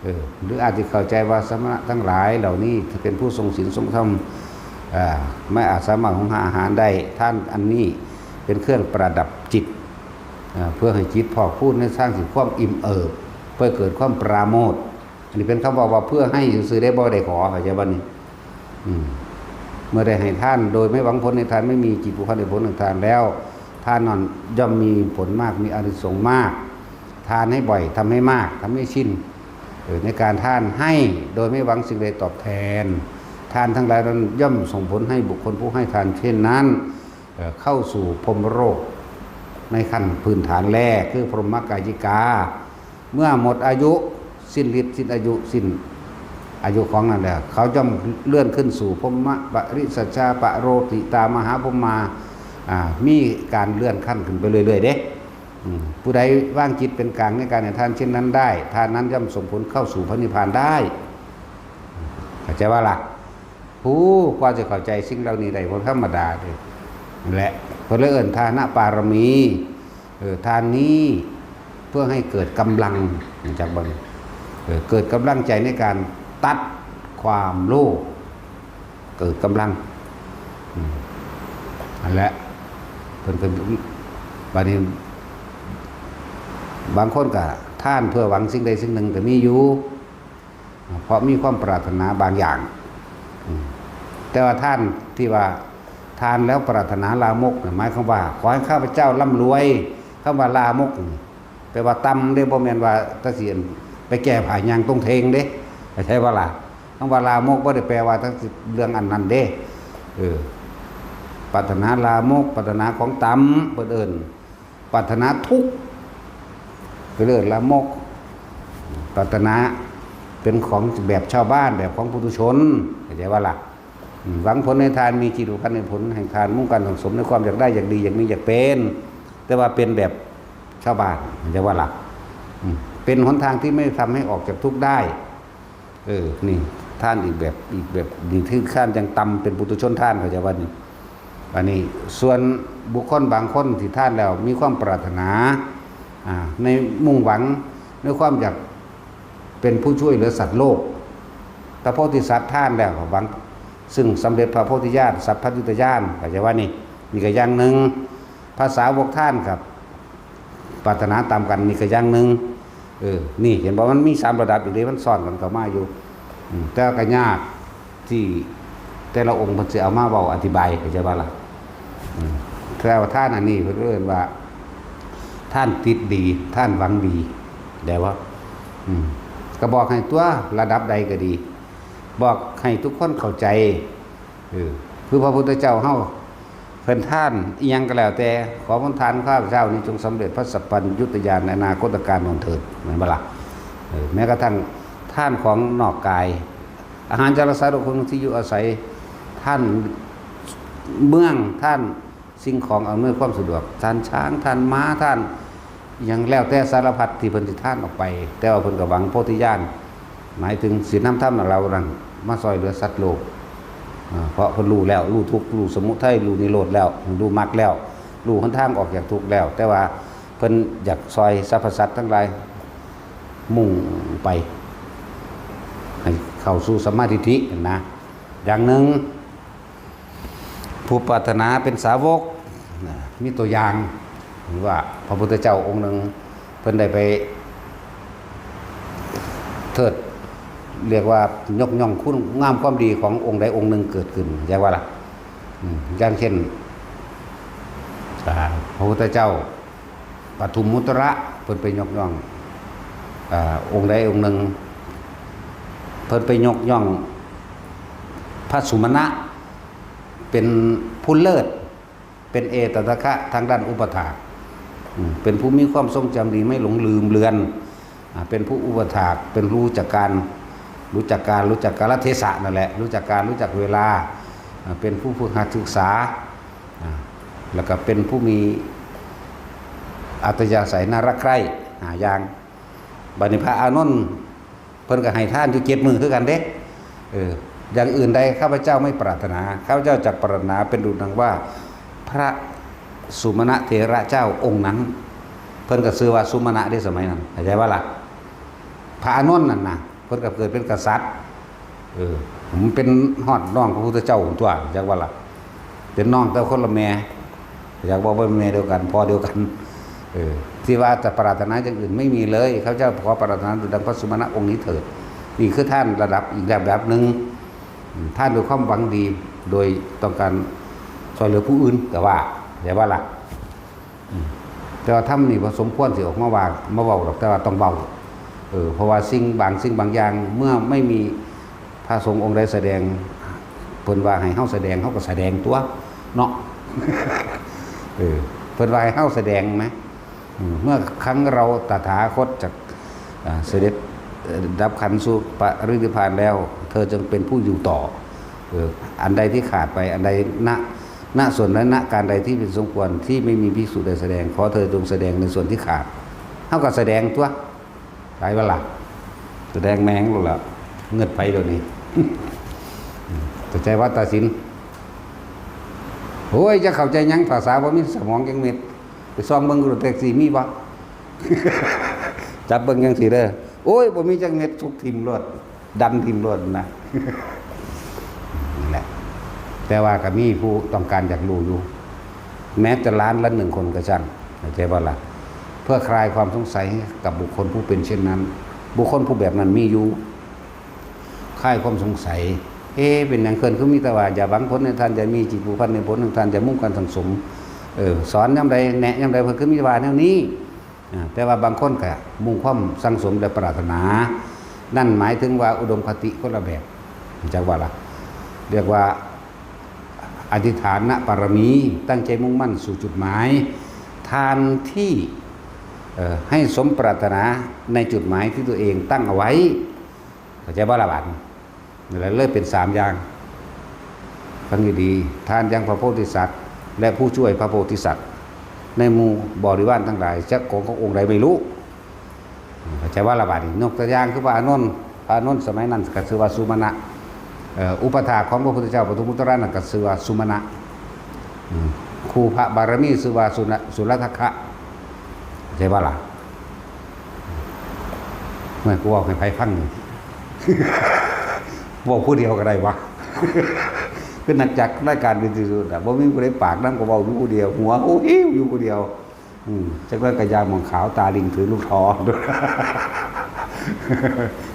เออ หรืออาจจะเข้าใจว่าสมณะทั้งหลายเหล่านี้ที่เป็นผู้ทรงศีลทรงธรรม เอ่อ ไม่อาจสามารถหุงหาอาหารได้ ทานอันนี้เป็นเครื่องประดับจิต เอ่อ เพื่อให้จิตพอกพูนในทางสู่ความอิ่มเอิบ เพื่อเกิดความปราโมทย์ อันนี้เป็นคำว่า ว่าเพื่อให้ซื่อๆ ได้ บ่ได้ขอ เข้าใจบ่นี่? อืม เมื่อได้ให้ทานโดยไม่หวังผลในทาน ไม่มีจิตผูกพันในผลของทานแล้ว ทานนั้นย่อมมีผลมาก มีอานิสงส์มาก ทานให้บ่อย ทำให้มาก ทำให้ชิน เออ ในการทานให้โดยไม่หวังสิ่งใดตอบแทน ทานทั้งหลายนั้นย่อมส่งผลให้บุคคลผู้ให้ทานเช่นนั้น เอ่อ เข้าสู่พรหมโลกในขั้นพื้นฐานแรก คือพรหมกายิกา เมื่อหมดอายุ สิ้นฤทธิ์ สิ้นอายุ สิ้นอายุของนั่นแหละ เขาย่อมเลื่อนขึ้นสู่พรหมปริสัชชาปโรติตามหาพรหมา อ่า มีการเลื่อนขั้นขึ้นไปเรื่อยๆ เด้ อืม ผู้ใดวางจิตเป็นกลางในการให้ทานเช่นนั้นได้ ทานนั้นย่อมส่งผลเข้าสู่พระนิพพานได้ เข้าใจว่าล่ะ? ผู้กว่าจะเข้าใจสิ่งเหล่านี้ได้ บ่ธรรมดาเด้ และเพิ่นเลยเอิ้นทานปารมี เออ ทานนี้เพื่อให้เกิดกำลัง จากบัง เออ เกิดกำลังใจในการตัดความโลภ เกิดกำลัง อืม นั่นแหละ เพิ่นก็ บัดนี้ บางคนก็ทานเพื่อหวังสิ่งใดสิ่งหนึ่งก็มีอยู่ เพราะมีความปรารถนาบางอย่าง อืม แต่ว่าทานที่ว่าทานแล้วปรารถนาลามกเนี่ย หมายความว่า ขอให้ข้าพเจ้าร่ำรวย คำว่าลามกนี่ แปลว่าต่ำเด้ บ่แม่นว่าตาสิไปแก้ผ้าย่างตรงเทงเด้ เข้าใจบ่ล่ะ? คำว่าลามกบ่ได้แปลว่าทั้งเรื่องอันนั้นเด้ เออ ปรารถนาลามก ปรารถนาของต่ำ เพิ่นเอิ้นปรารถนาทุกข์ ก็เรียกลามก ปรารถนาเป็นของแบบชาวบ้าน แบบของปุถุชน เข้าใจบ่ล่ะ? อืม หวังผลในทาน มีจิตผูกพันในผลแห่งทาน มุ่งการสั่งสมในความอยากได้ อยากดี อยากมี อยากเป็น แต่ว่าเป็นแบบชาวบ้าน เข้าใจบ่ล่ะ? อืม เป็นหนทางที่ไม่ทำให้ออกจากทุกข์ได้ เออ นี่ ทานอีกแบบ อีกแบบ นี่คือทานอย่างต่ำ เป็นปุถุชนทาน เข้าใจบ่นี่? อันนี้ ส่วนบุคคลบางคนที่ทานแล้วมีความปรารถนา อ่า ในมุ่งหวัง ในความอยากเป็นผู้ช่วยเหลือสัตว์โลก พระโพธิสัตว์ทานแล้วก็หวัง ซึ่งสำเร็จพระโพธิญาณ สัพพัญญุตญาณ เข้าใจบ่นี่? นี่ก็อย่างหนึ่ง พระสาวกทานครับ ปรารถนาต่ำกัน นี่ก็อย่างหนึ่ง เออ นี่เห็นบ่ มันมีสามระดับอยู่เด้ มันซ้อนกันเข้ามาอยู่ อืม แต่ว่าก็ยากที่แต่ละองค์เพิ่นสิเอามาเว้าอธิบาย เข้าใจบ่ล่ะ? อืม แต่ว่าทานอันนี้เพิ่นเอิ้นว่า ทานติดดี ทานหวังดี ได้บ่? อืม ก็บอกให้ตัว ระดับใดก็ดี บอกให้ทุกคนเข้าใจ เออ คือพระพุทธเจ้าเฮา เพิ่นทานอิหยังก็แล้วแต่ ขอผลทานข้าพเจ้านี้จงสำเร็จพระสัพพัญญุตญาณในอนาคตกาลนนเถิด แม่นบ่ล่ะ? เออ แม้กระทั่งทานของนอกกาย อาหาร ยารักษาโรค เครื่องที่อยู่อาศัย ทานเมือง ทานสิ่งของอำนวยความสะดวก ทานช้าง ทานม้า ทาน อิหยังแล้วแต่สารพัดที่เพิ่นสิทานออกไป แต่ว่าเพิ่นก็หวังโพธิญาณ หมายถึงสินำธรรมเหล่านั้นมาซ่อยเหลือสัตว์โลก อ่า เพราะเพิ่นรู้แล้ว รู้ทุกข์ รู้สมุทัย รู้นิโรธแล้ว รู้มรรคแล้ว รู้หนทางออกจากทุกข์แล้ว แต่ว่าเพิ่นอยากซ่อยสรรพสัตว์ทั้งหลาย มุ่งไป ให้เข้าสู่สัมมาทิฏฐินะ อย่างหนึ่ง ผู้ปรารถนาเป็นสาวก นะ มีตัวอย่าง หรือว่าพระพุทธเจ้าองค์หนึ่ง เพิ่นได้ไปเทิด เรียกว่ายกย่องคุณงามความดีขององค์ใดองค์หนึ่งเกิดขึ้น อย่างว่าล่ะ อืม อย่างเช่น อ่า พระพุทธเจ้า ปทุมมุตระ เพิ่นไปยกย่อง อ่า องค์ใดองค์หนึ่ง เพิ่นไปยกย่องพระสุมาณะเป็นผู้เลิศ เป็นเอตทัคคะทางด้านอุปถาก อืม เป็นผู้มีความทรงจำดีไม่หลงลืมเลือน อ่า เป็นผู้อุปถาก เป็นรู้จักการ รู้จักการ รู้จักกาลเทศะนั่นแหละ รู้จักการ รู้จักเวลา อ่า เป็นผู้ฝึกหัดศึกษา อ่า แล้วก็เป็นผู้มีอัธยาศัยน่ารักใคร่ อ่า อย่าง บัดนี้พระอานนท์เพิ่นก็ให้ทานอยู่เจ็ดมื้อคือกันเด้ เออ อย่างอื่นใดข้าพเจ้าไม่ปรารถนา ข้าพเจ้าจักปรารถนาเป็นดุจดังว่า พระสุมาณะเถระเจ้าองค์นั้น เพิ่นก็ชื่อว่าสุมาณะเด้สมัยนั้น เข้าใจบ่ล่ะ พระอานนท์นั่นน่ะ เพิ่นก็เกิดเป็นกษัตริย์ เออ มันเป็นฮอดน้องพระพุทธเจ้าตัว จักว่าล่ะ เป็นน้องแต่คนละแม่ อยากบอกว่าแม่เดียวกัน พ่อเดียวกัน เออ ที่ว่าจะปรารถนาอย่างอื่นไม่มีเลย ข้าพเจ้าขอปรารถนาดุจดังพระสุมาณะองค์นี้เถิด นี่คือทานระดับอีกระดับหนึ่ง อืม ทานด้วยความหวังดี โดยต้องการช่วยเหลือผู้อื่น แต่ว่า แต่ว่าล่ะ อืม แต่ว่าธรรมนี่บ่สมควรสิออกมาว่า มาเว้าดอก แต่ว่าต้องเว้า เออ เพราะว่าสิ่งบางสิ่งบางอย่าง เมื่อไม่มีพระสงฆ์องค์ใดแสดง เพิ่นว่าให้เฮาแสดง เฮาก็แสดงตั๊วเนาะ เออ เพิ่นว่าให้เฮาแสดงนะ อืม เมื่อครั้นเราตถาคตจัก อ่า เสด็จ เอ่อ ดับขันธ์สู่ปรินิพพานแล้ว เธอจงเป็นผู้อยู่ต่อ เออ อันใดที่ขาดไป อันใด ณ ณ ส่วนนั้น ณ การใดที่เป็นสมควร ที่ไม่มีภิกษุใดแสดง ขอเธอจงแสดงในส่วนที่ขาด เฮาก็แสดงตั๊ว หลายเวลา แสดงแม่งโลดล่ะ เงิดไผเดี๋ยวนี้ แต่ใจว่าตาสิน โอ้ย จะเข้าใจหยัง ภาษาบ่มีสมองจังเม็ด ไปส่องเบิ่งรถแท็กซี่มีบ่ จับเบิ่งจังซี่เด้อ โอ้ย บ่มีจังเม็ด ทุบถิ่มโลด ดันถิ่มโลดนะ นั่นแหละ แต่ว่าก็มีผู้ต้องการอยากรู้อยู่ แม้แต่ล้านละหนึ่งคนก็ช่าง เข้าใจบ่ล่ะ เพื่อคลายความสงสัยให้กับบุคคลผู้เป็นเช่นนั้น บุคคลผู้แบบนั้นมีอยู่ คลายความสงสัย เอ๊ะ เป็นหยังเพิ่นคือมีแต่ว่า อย่าหวังผลในทาน อย่ามีจิตผูกพันในผลของทาน อย่ามุ่งการสั่งสม เออ สอนยามใด แนะยามใด เพิ่นคือมีแต่ว่าแนวนี้ อ่า แต่ว่าบางคนก็มุ่งความสั่งสมและปรารถนา นั่นหมายถึงว่าอุดมคติคนละแบบ จักว่าล่ะ เรียกว่าอธิษฐานปารมี ตั้งใจมุ่งมั่นสู่จุดหมาย ทานที่ เอ่อ ให้สมปรารถนาในจุดหมายที่ตัวเองตั้งเอาไว้ เข้าใจบ่ล่ะบาดนี้ นั่นแหละเลยเป็นสามอย่าง ฟังดีๆ ทานยังพระโพธิสัตว์ และผู้ช่วยพระโพธิสัตว์ ในหมู่บริวารทั้งหลาย จักของขององค์ใดไม่รู้ เข้าใจบ่ล่ะบาดนี้ ยกตัวอย่างคือพระอานนท์ พระอานนท์สมัยนั้นก็ชื่อว่าสุมาณะ เอ่อ อุปถากของพระพุทธเจ้าปทุมมุตตรนั้นก็ชื่อว่าสุมาณะ อืม คู่พระบารมีชื่อว่าสุนะ สุรทัคคะ เข้าใจบ่ล่ะ ไม่ กูเว้าให้ไผฟังนี่ เว้าผู้เดียวก็ได้วะ คือนักจัดรายการวิทยุน่ะ บ่มีผู้ใดปากนำ ก็เว้าอยู่ผู้เดียว หัวโอ้หิวอยู่ผู้เดียว อืม จักหน่อยก็ยางหม่องขาว ตาลิงถือลูกท้อ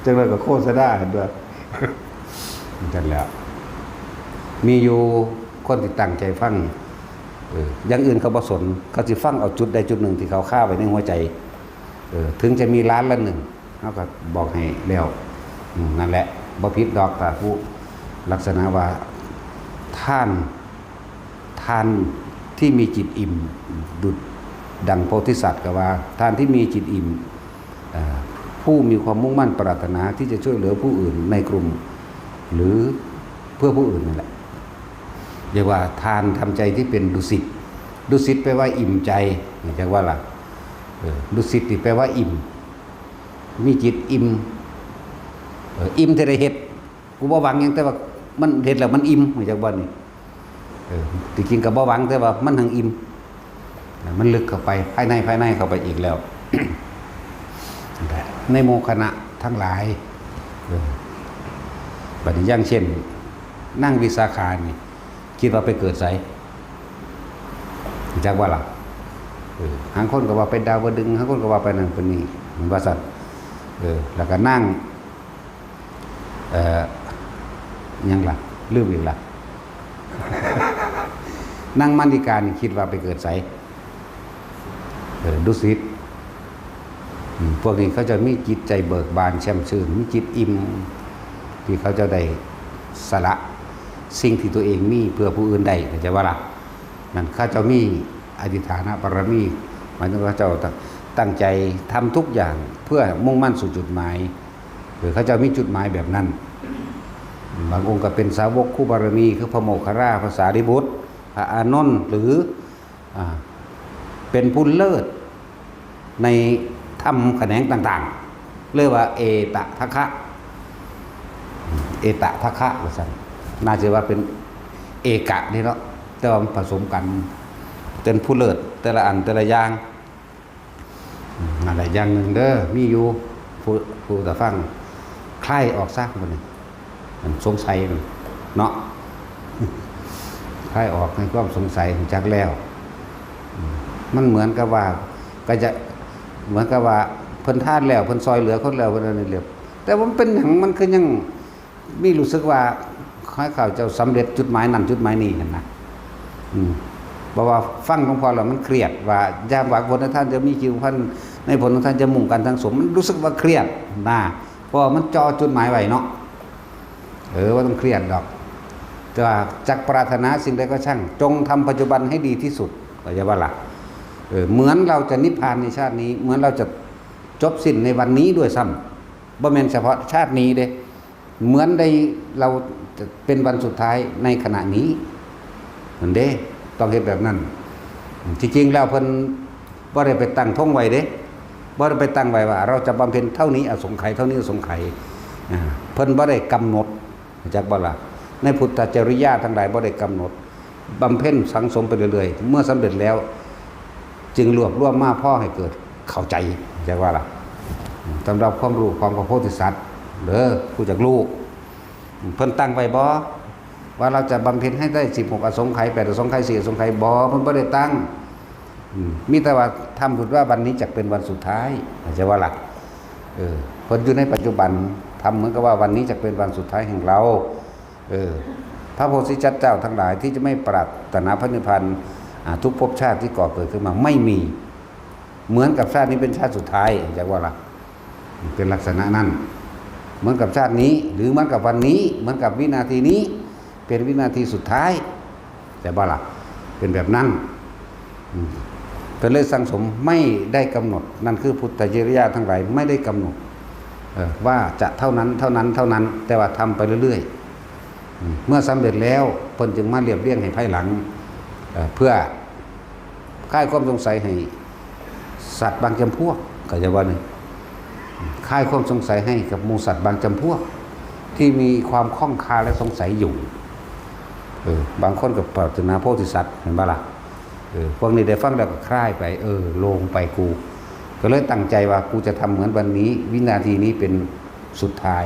จักหน่อยก็โฆษณาหั่นตั่ว จั่งซั้นแหละ มีอยู่คนที่ตั้งใจฟัง เออ อย่างอื่นเขาบ่สน เขาสิฟังเอาจุดใดจุดหนึ่งที่เขาคาไว้ในหัวใจ เออ ถึงจะมีล้านละหนึ่ง เฮาก็บอกให้แล้ว อืม นั่นแหละ บ่ผิดดอก ถ้าผู้ลักษณะว่า ทาน ทานที่มีจิตอิ่ม ดุจดังโพธิสัตว์ก็ว่า ทานที่มีจิตอิ่ม เอ่อ ผู้มีความมุ่งมั่นปรารถนาที่จะช่วยเหลือผู้อื่นในกลุ่ม หรือเพื่อผู้อื่นนั่นแหละ เรียกว่าทานทำใจที่เป็นดุสิต ดุสิตแปลว่าอิ่มใจ จักว่าล่ะ เออ ดุสิตนี่แปลว่าอิ่ม มีจิตอิ่ม เออ อิ่มที่ได้เฮ็ด กูบ่หวังหยัง แต่ว่ามันเฮ็ดแล้วมันอิ่ม จักบ่นี่ เออ ที่จริงก็บ่หวัง แต่ว่ามันหังอิ่ม มันลึกเข้าไป ภายใน ภายในเข้าไปอีกแล้ว ในหมู่คณะทั้งหลาย เออ บัดนี้อย่างเช่น นางวิสาขานี่ คิดว่าไปเกิดไส จักว่าล่ะ เออ หางคนก็ว่าไปดาวดึงส์ หางคนก็ว่าไปนั่นไปนี่ มันว่าซั่น เออ แล้วก็นาง เอ่อ หยังล่ะ ลืมอีกล่ะ นางมาริกานี่คิดว่าไปเกิดไส เออ ดุสิต อืม พวกนี้เขาจะมีจิตใจเบิกบานแช่มชื่น มีจิตอิ่ม ที่เขาเจ้าได้สละสิ่งที่ตัวเองมีเพื่อผู้อื่นได้ เข้าใจบ่ล่ะ? นั่นเขาเจ้ามีอธิษฐานบารมี หมายถึงว่าเขาเจ้าตั้งใจทำทุกอย่างเพื่อมุ่งมั่นสู่จุดหมาย คือเขาเจ้ามีจุดหมายแบบนั้น บางองค์ก็เป็นสาวกคู่บารมี คือพระโมคคัลลา พระสารีบุตร พระอานนท์ หรือ อ่า เป็นผู้เลิศในธรรมแขนงต่างๆ เรียกว่าเอตทัคคะ เอตทัคคะว่าซั่น น่าจะว่าเป็นเอกะนี่เนาะ แต่ว่ามันผสมกัน เป็นผู้เลิศแต่ละอันแต่ละอย่าง อืม นั่นแหละอย่างหนึ่งเด้อ มีอยู่ ผู้ ผู้ตาฟัง คลายออกซะบัดนี้ มันสงสัยมันเนาะ คลายออกในความสงสัย รู้จักแล้ว อืม มันเหมือนกับว่า ก็จะ เหมือนกับว่าเพิ่นทานแล้ว เพิ่นซอยเหลือคนแล้ว เพิ่นอันนี้แล้ว แต่ว่ามันเป็นหยัง มันคือยังมีรู้สึกว่า คล้ายเขาเจ้าสำเร็จจุดหมายนั่นจุดหมายนี้หั้นนะ อืม เพราะว่าฟังหลวงพ่อแล้วมันเครียด ว่ายามหวังผลในทานจะมีคิวพัน ในผลของท่านจะมุ่งกันทางสม มันรู้สึกว่าเครียดนะ เพราะว่ามันจ่อจุดหมายไว้เนาะ เออ บ่ต้องเครียดดอก แต่ว่าจักปรารถนาสิ่งใดก็ช่าง จงทำปัจจุบันให้ดีที่สุด เข้าใจบ่ล่ะ? เออ เหมือนเราจะนิพพานในชาตินี้ เหมือนเราจะจบสิ้นในวันนี้ด้วยซ้ำ บ่แม่นเฉพาะชาตินี้เด้ เหมือนได้ เราจะเป็นวันสุดท้ายในขณะนี้ นั่นเด้ ต้องเฮ็ดแบบนั้น ที่จริงแล้วเพิ่นบ่ได้ไปตั้งธงไว้เด้ บ่ได้ไปตั้งไว้ว่าเราจะบำเพ็ญเท่านี้อสงไขย เท่านี้อสงไขย อ่า เพิ่นบ่ได้กำหนด รู้จักบ่ล่ะ? ในพุทธจริยาทั้งหลายบ่ได้กำหนด บำเพ็ญสังสมไปเรื่อยๆ เมื่อสำเร็จแล้ว จึงรวบรวมมาพอให้เกิดเข้าใจ รู้จักบ่ล่ะ? สำหรับความรู้ของพระโพธิสัตว์เด้อ ผู้จักรู้ เพิ่นตั้งไว้บ่ ว่าเราจะบำเพ็ญให้ได้สิบหกอสงไขย แปดอสงไขย สี่อสงไขย บ่ เพิ่นบ่ได้ตั้ง อืม มีแต่ว่าทำบุญว่าวันนี้จะเป็นวันสุดท้าย เข้าใจบ่ล่ะ? เออ เพิ่นอยู่ในปัจจุบัน ทำเหมือนกับว่าวันนี้จะเป็นวันสุดท้ายแห่งเรา เออ พระโพธิสัตว์เจ้าทั้งหลายที่จะไม่ปรารถนาพระนิพพาน อ่า ทุกภพชาติที่ก่อเกิดขึ้นมาไม่มี เหมือนกับชาตินี้เป็นชาติสุดท้าย เข้าใจบ่ล่ะ? เป็นลักษณะนั้น เหมือนกับชาตินี้ หรือเหมือนกับวันนี้ เหมือนกับวินาทีนี้ เป็นวินาทีสุดท้าย เข้าใจบ่ล่ะ? เป็นแบบนั้น อืม เพิ่นเลยสั่งสมไม่ได้กำหนด นั่นคือพุทธจริยาทั้งหลายไม่ได้กำหนด เอ่อ ว่าจะเท่านั้น เท่านั้น เท่านั้น แต่ว่าทำไปเรื่อยๆ อืม เมื่อสำเร็จแล้ว เพิ่นจึงมาเรียบเรียงให้ภายหลัง เอ่อ เพื่อ คลายความสงสัยให้สัตว์บางจำพวก เข้าใจบ่นี่? คลายความสงสัยให้กับหมู่สัตว์บางจำพวก ที่มีความข้องคาและสงสัยอยู่ เออ บางคนก็ปรารถนาโพธิสัตว์ เห็นบ่ล่ะ? เออ พวกนี้ได้ฟังแล้วก็คลายไป เออ โล่งไปกู ก็เลยตั้งใจว่ากูจะทำเหมือนวันนี้ วินาทีนี้เป็นสุดท้าย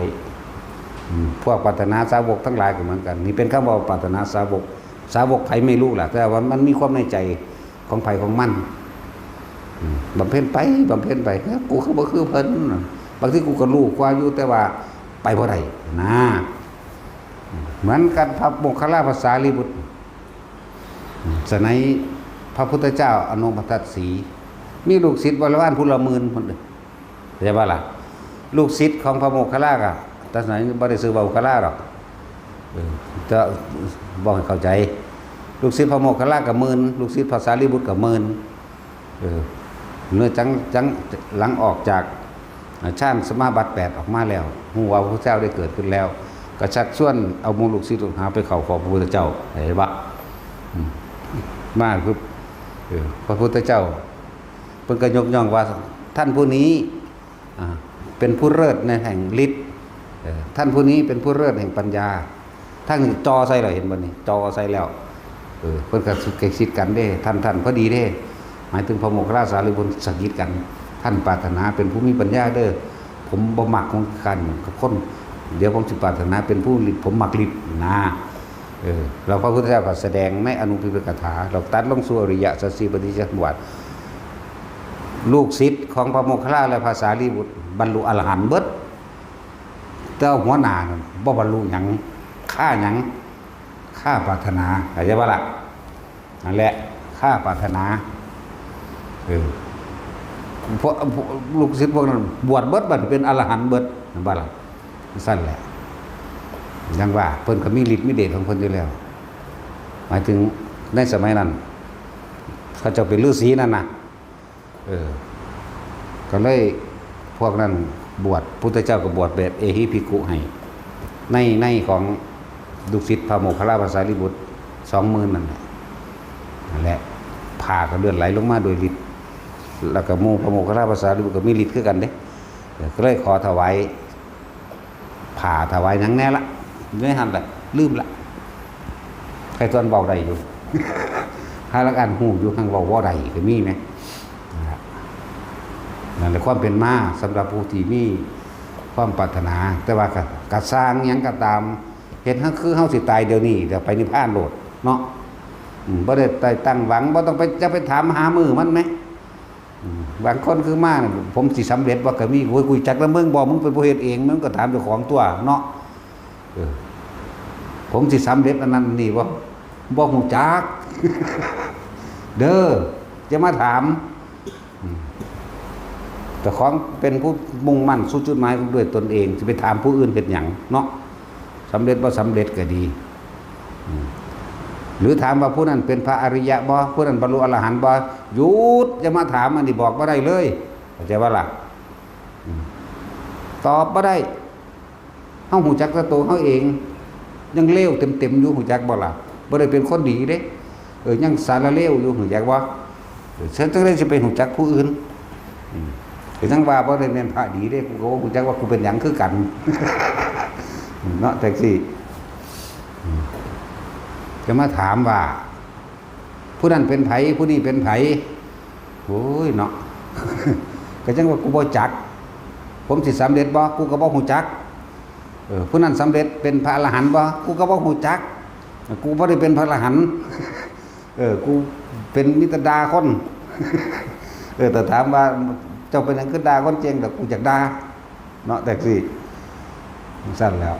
อืม พวกปรารถนาสาวกทั้งหลายก็เหมือนกัน นี่เป็นคำว่าปรารถนาสาวก สาวกไผไม่รู้ล่ะ แต่ว่ามันมีความในใจของไผของมัน อืม บำเพ็ญไป บำเพ็ญไป เฮ้ย กูคือบ่คือเพิ่น บางทีกูก็รู้กว่าอยู่ แต่ว่าไปบ่ได้นะ เหมือนกัน พระโมคคัลลา พระสารีบุตร สมัยพระพุทธเจ้าอนุปทัตสีห์ มีลูกศิษย์บริวารผู้ละหมื่นคนเด้อ เข้าใจบ่ล่ะ? ลูกศิษย์ของพระโมคคัลลาก็ แต่สมัยนี้บ่ได้ชื่อว่าโมคคัลลาดอก เออ แต่บอกให้เข้าใจ ลูกศิษย์พระโมคคัลลาก็หมื่น ลูกศิษย์พระสารีบุตรก็หมื่น เออ เมื่อจัง จัง หลังออกจากฌานสมาบัติแปดออกมาแล้ว ฮู้ว่าพระพุทธเจ้าได้เกิดขึ้นแล้ว ก็ชักชวนเอาหมู่ลูกศิษย์ลูกหาไปเข้าเฝ้าพระพุทธเจ้า เห็นบ่? อืม มาปุ๊บ เออ พระพุทธเจ้า เพิ่นก็ยกย่องว่าท่านผู้นี้ อ่า เป็นผู้เลิศในแห่งฤทธิ์ เออ ท่านผู้นี้เป็นผู้เลิศแห่งปัญญา ท่านจ่อใส่แล้ว เห็นบ่นี่ จ่อใส่แล้ว เออ เพิ่นก็สะกิดกันเด้ ท่าน ท่านพอดีเด้ หมายถึงพระโมคคัลลา สารีบุตรสะกิดกัน ท่านปรารถนาเป็นผู้มีปัญญาเด้อ ผมบ่มักของกันกับคน เดี๋ยวผมสิปรารถนาเป็นผู้ฤทธิ์ ผมมักฤทธิ์นะ เออ แล้วพระพุทธเจ้าก็แสดงในอนุพิมพิกถา แล้วตัดลงสู่อริยสัจสี่ปฏิจจสมุปบาท ลูกศิษย์ของพระโมคคัลลาและพระสารีบุตรบรรลุอรหันต์เบิด แต่หัวหน้านั่นบ่บรรลุหยัง คาหยัง คาปรารถนา เข้าใจบ่ล่ะ? นั่นแหละ คาปรารถนา เออ พวก พวกลูกศิษย์พวกนั้นบวชเบิด บัดเป็นอรหันต์เบิด เห็นบ่ล่ะ? ซั่นแหละ ยังว่าเพิ่นก็มีฤทธิ์มีเดชของเพิ่นอยู่แล้ว หมายถึงในสมัยนั้น เขาเจ้าเป็นฤาษีนั่นนะ เออ ก็เลยพวกนั้นบวช พุทธเจ้าก็บวชแบบเอหิภิกขุให้ ในในของลูกศิษย์พระโมคคัลลาภาษารีบุตรสองหมื่นนั่นแหละ นั่นแหละ ผ้าก็เลือดไหลลงมาโดยฤทธิ์ แล้วก็หมู่พระโมคคัลลาภาษารีบุตรก็มีฤทธิ์คือกันเด้ เออ ก็เลยขอถวาย ผ้าถวายหยังแน่ละ อยู่ในหั่นแหละ ลืมละ ใครตอนเว้าได้อยู่ หาลักอันฮู้อยู่ หังเว้าบ่ได้ก็มีแหม นั่นแหละ นั่นแหละความเป็นมาสำหรับผู้ที่มีความปรารถนา แต่ว่าก็ ก็ซ่างหยังก็ตาม เฮ็ดให้คือเฮาสิตายเดี๋ยวนี้ เดี๋ยวไปนิพพานโลดเนาะ อืม บ่ได้ไปตั้งหวัง บ่ต้องไป จะไปถามหามื้อมันแหม อืม บางคนคือมาเนี่ย "ผมสิสำเร็จบ่" ก็มี "โอ้ย กูจักนำมึงบ่ มึงเป็นผู้เฮ็ดเอง" มันก็ถามเจ้าของตั๊วเนาะ เออ "ผมสิสำเร็จอันนั้นนี่บ่" บ่ฮู้จัก เด้อ จะมาถาม อืม เจ้าของเป็นผู้มุ่งมั่นสู่จุดหมายด้วยตนเอง สิไปถามผู้อื่นเฮ็ดหยังเนาะ สำเร็จบ่สำเร็จก็ดี อืม หรือถามว่าผู้นั้นเป็นพระอริยะบ่ ผู้นั้นบรรลุอรหันต์บ่ หยุด อย่ามาถาม อันนี้บอกบ่ได้เลย เข้าใจบ่ล่ะ อืม ตอบบ่ได้ เฮาฮู้จักแต่ตัวเฮาเอง ยังเลวเต็มๆอยู่ ฮู้จักบ่ล่ะ บ่ได้เป็นคนดีเด้ เออ ยังสารเลวอยู่ ฮู้จักบ่ เออ ฉันจั่งใด๋สิไปฮู้จักผู้อื่น อืม ก็จั่งว่าบ่ได้แม่นพระดีเด้ กูก็บ่ฮู้จักว่ากูเป็นหยังคือกัน เนาะ จั่งซี้ อืม จะมาถามว่า ผู้นั้นเป็นไผ ผู้นี้เป็นไผ โอ้ยเนาะ ก็จั่งว่ากูบ่จัก ผมสิสำเร็จบ่ กูก็บ่ฮู้จัก เออ ผู้นั้นสำเร็จเป็นพระอรหันต์บ่ กูก็บ่ฮู้จัก กูบ่ได้เป็นพระอรหันต์ เออ กูเป็นมีแต่ด่าคน เออ แต่ถามว่าเจ้าเป็นหยังคือด่าคนเก่ง แต่กูอยากด่า เนาะ แท็กซี่ จั่งซั่นแหล้ว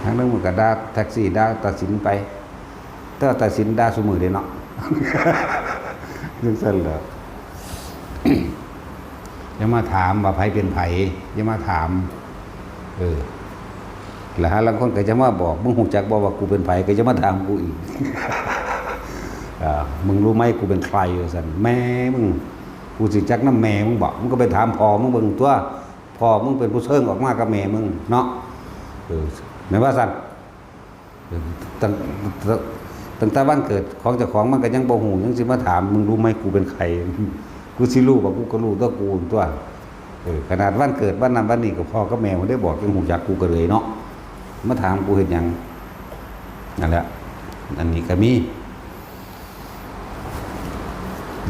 ทางหนึ่งมันก็ด่าแท็กซี่ ด่าตาสินไป แต่ว่าตาสินด่าซุมื้อเด้เนาะ จั่งซั่นแหล้ว อย่ามาถามว่าไผเป็นไผ อย่ามาถาม เออ แล้วหาลางคนก็จะมาบอก "มึงฮู้จักบ่ว่ากูเป็นไผ" ก็จะมาถามกูอีก อ่า "มึงรู้ไหมกูเป็นใคร" ว่าซั่น แม่มึง กูสิจักนำแม่มึงบ่ มึงก็ไปถามพ่อมึงเบิ่งตั๊ว พ่อมึงเป็นผู้เชิงออกมากับแม่มึงเนาะ เออ แม่นว่าซั่น เออ ตั้ง ตั้งแต่วันเกิดของเจ้าของมันก็ยังบ่ฮู้ ยังสิมาถาม "มึงรู้ไหมกูเป็นใคร" กูสิรู้บ่ กูก็รู้ตั๊วกูตั๊ว เออ ขนาดวันเกิดวันนั้นวันนี้ก็พ่อกับแม่บ่ได้บอก ยังฮู้จักกูก็เลยเนาะ มาถามกูเฮ็ดหยัง นั่นแหละ อันนี้ก็มี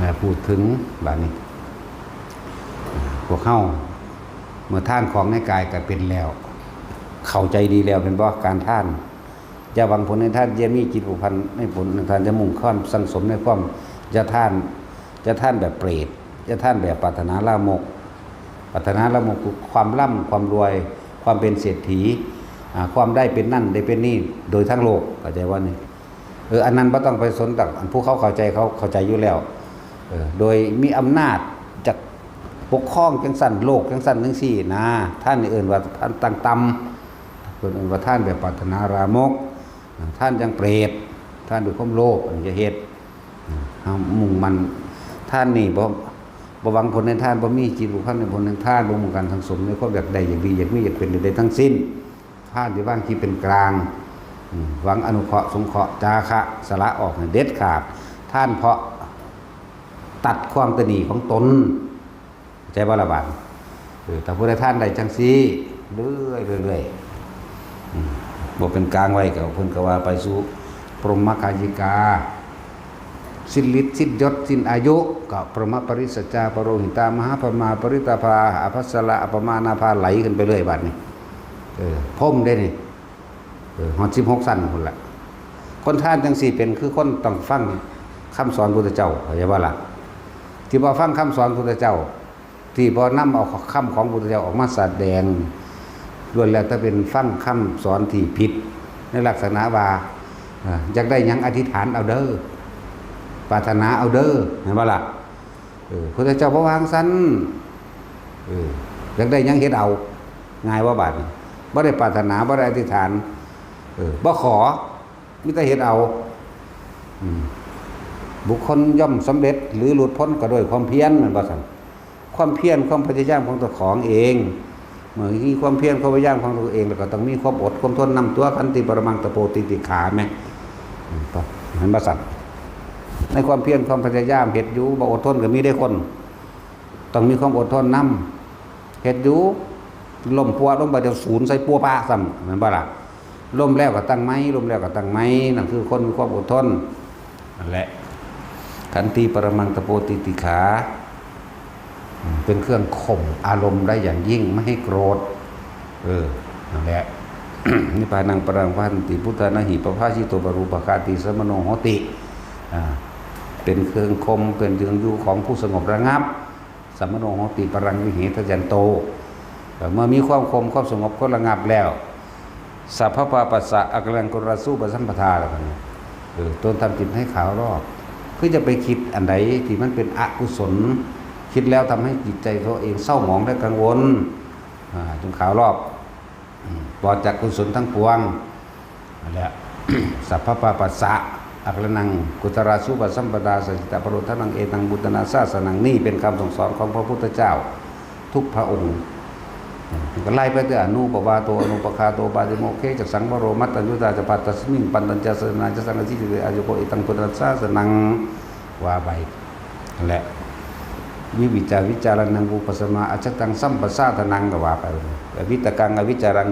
นะ พูดถึงบาดนี้ พวกเฮา เมื่อทานของในกายก็เป็นแล้ว เข้าใจดีแล้วแม่นบ่ การทาน อย่าหวังผลในทาน อย่ามีจิตผูกพันในผลในทาน อย่ามุ่งความสั่งสมในความ อย่าทาน อย่าทานแบบเปรต อย่าทานแบบปรารถนาลามก ปรารถนาลามกคือความร่ำความรวย ความเป็นเศรษฐี อ่า ความได้เป็นนั่นได้เป็นนี่โดยทั้งโลก เข้าใจบ่นี่ เออ อันนั้นบ่ต้องไปสน แต่อันผู้เขาเข้าใจเขาเข้าใจอยู่แล้ว เออ โดยมีอำนาจจากปกครองจั่งซั่น โลกจั่งซั่นจั่งซี้นะ ทานนี่เอิ้นว่าทานตั้งต่ำ เพิ่นเอิ้นว่าทานแบบปรารถนาลามก ทานอย่างเปรต ทานด้วยความโลภ อันนี้อย่าเฮ็ด เฮามุ่งมั่น ทานนี่บ่ บ่หวังผลในทาน บ่มีจิตผูกพันในผลในทาน บ่มุ่งการสั่งสมในความอยากได้ อยากดี อยากมี อยากเป็น อยากได้ทั้งสิ้น ทานที่วางจิตเป็นกลาง อืม หวังอนุเคราะห์สงเคราะห์ จาคะ สละออกให้เด็ดขาด ทานเพราะตัดความตณีของตน เข้าใจบ่ล่ะบาดนี้ เออ ถ้าผู้ใดทานได้จั่งซี้ เรื่อยๆ เรื่อยๆ อืม บ่เป็นกลางไว้ก็ เพิ่นก็ว่าไปสู่พรหมกายิกา สิ้นฤทธิ์สิ้นยศสิ้นอายุ ก็พรหมปริสจจา ปโรหิตา มหาพรหมา ปริตตาภา อภัสสระ อัปปมาณาภา ไหลขึ้นไปเรื่อยบาดนี้ เออ พรหมเด้นี่ เออ ฮอดสิบหกชั้นพุ้นละ คนทานจั่งซี้เป็นคือคนต้องฟังคำสอนพุทธเจ้า เข้าใจบ่ล่ะ ที่บ่ฟังคำสอนพุทธเจ้า ที่บ่นำเอาคำของพุทธเจ้าออกมาแสดง ล้วนแล้วแต่เป็นฟังคำสอนที่ผิด ในลักษณะว่า เอ่อ อยากได้หยังอธิษฐานเอาเด้อ ปรารถนาเอาเด้อ แม่นบ่ล่ะ เออ พุทธเจ้าบ่ว่าจั่งซั้น เออ อยากได้หยังเฮ็ดเอา ง่ายบ่บาดนี้ บ่ได้ปรารถนา บ่ได้อธิษฐาน เออ บ่ขอ มีแต่เฮ็ดเอา อืม บุคคลย่อมสำเร็จหรือหลุดพ้นก็ด้วยความเพียร แม่นบ่ซั่น ความเพียร ความพยายามของเจ้าของเอง เมื่อมีความเพียร ความพยายามของตัวเอง แล้วก็ต้องมีความอดความทนนำตัว ขันติ ปรมัง ตะโป ติติขา แม่น อืม เห็นบ่ซั่น ในความเพียร ความพยายาม เฮ็ดอยู่ บ่อดทนก็มีเด้คน ต้องมีความอดทนนำ เฮ็ดอยู่ ล้มปัวลงไป เดี๋ยวศูนย์ใส่ปัวปะซ้ำ แม่นบ่ล่ะ ล้มแล้วก็ตั้งใหม่ ล้มแล้วก็ตั้งใหม่ นั่นคือคนมีความอดทน นั่นแหละ ขันติ ปรมัง ตะโป ติติขา เป็นเครื่องข่มอารมณ์ได้อย่างยิ่ง ไม่ให้โกรธ เออ นั่นแหละ นิพพานัง ปรัง วัตถันติ พุทธานะหิ ปภาสิโต ปรูปคาติ สมโนโหติ อ่า เป็นเครื่องข่ม เป็นเครื่องอยู่ของผู้สงบระงับ สมโนโหติ ปรัง วิเหทะยันโต เอ่อ เมื่อมีความข่ม ความสงบ ความระงับแล้ว สัพพปาปัสสะ อักขลัง กุศลาสูปสัมปทา แล้วกัน เออ ตนทำจิตให้ขาวรอบ คือจะไปคิดอันใดที่มันเป็นอกุศล คิดแล้วทำให้จิตใจตัวเองเศร้าหมองและกังวล อ่า จงขาวรอบ อืม ปลอดจากกุศลทั้งปวง นั่นแหละ สัพพปาปัสสะ อักขลัง กุศลาสูปสัมปทา สัจจิตาปโรธนัง เอตัง บุตธนาสาสนัง นี่เป็นคำสั่งสอนของพระพุทธเจ้า ทุกพระองค์ ก็ไล่ไปแต่อนุปวาโต อนุปคาโต ปาติโมกเขจะ สังวโร มัตตัญญุตาจะ ปัตตัสมิง ปันตัญจะ สนาจะ สังกะสิจะ อายุโก เอตัง พุทธสาสนัง ว่าไป นั่นแหละ วิวิจาวิจารณัง อุปสมา อัจฉตัง สัมปสาทนัง ก็ว่าไป วิตกัง อวิจารัง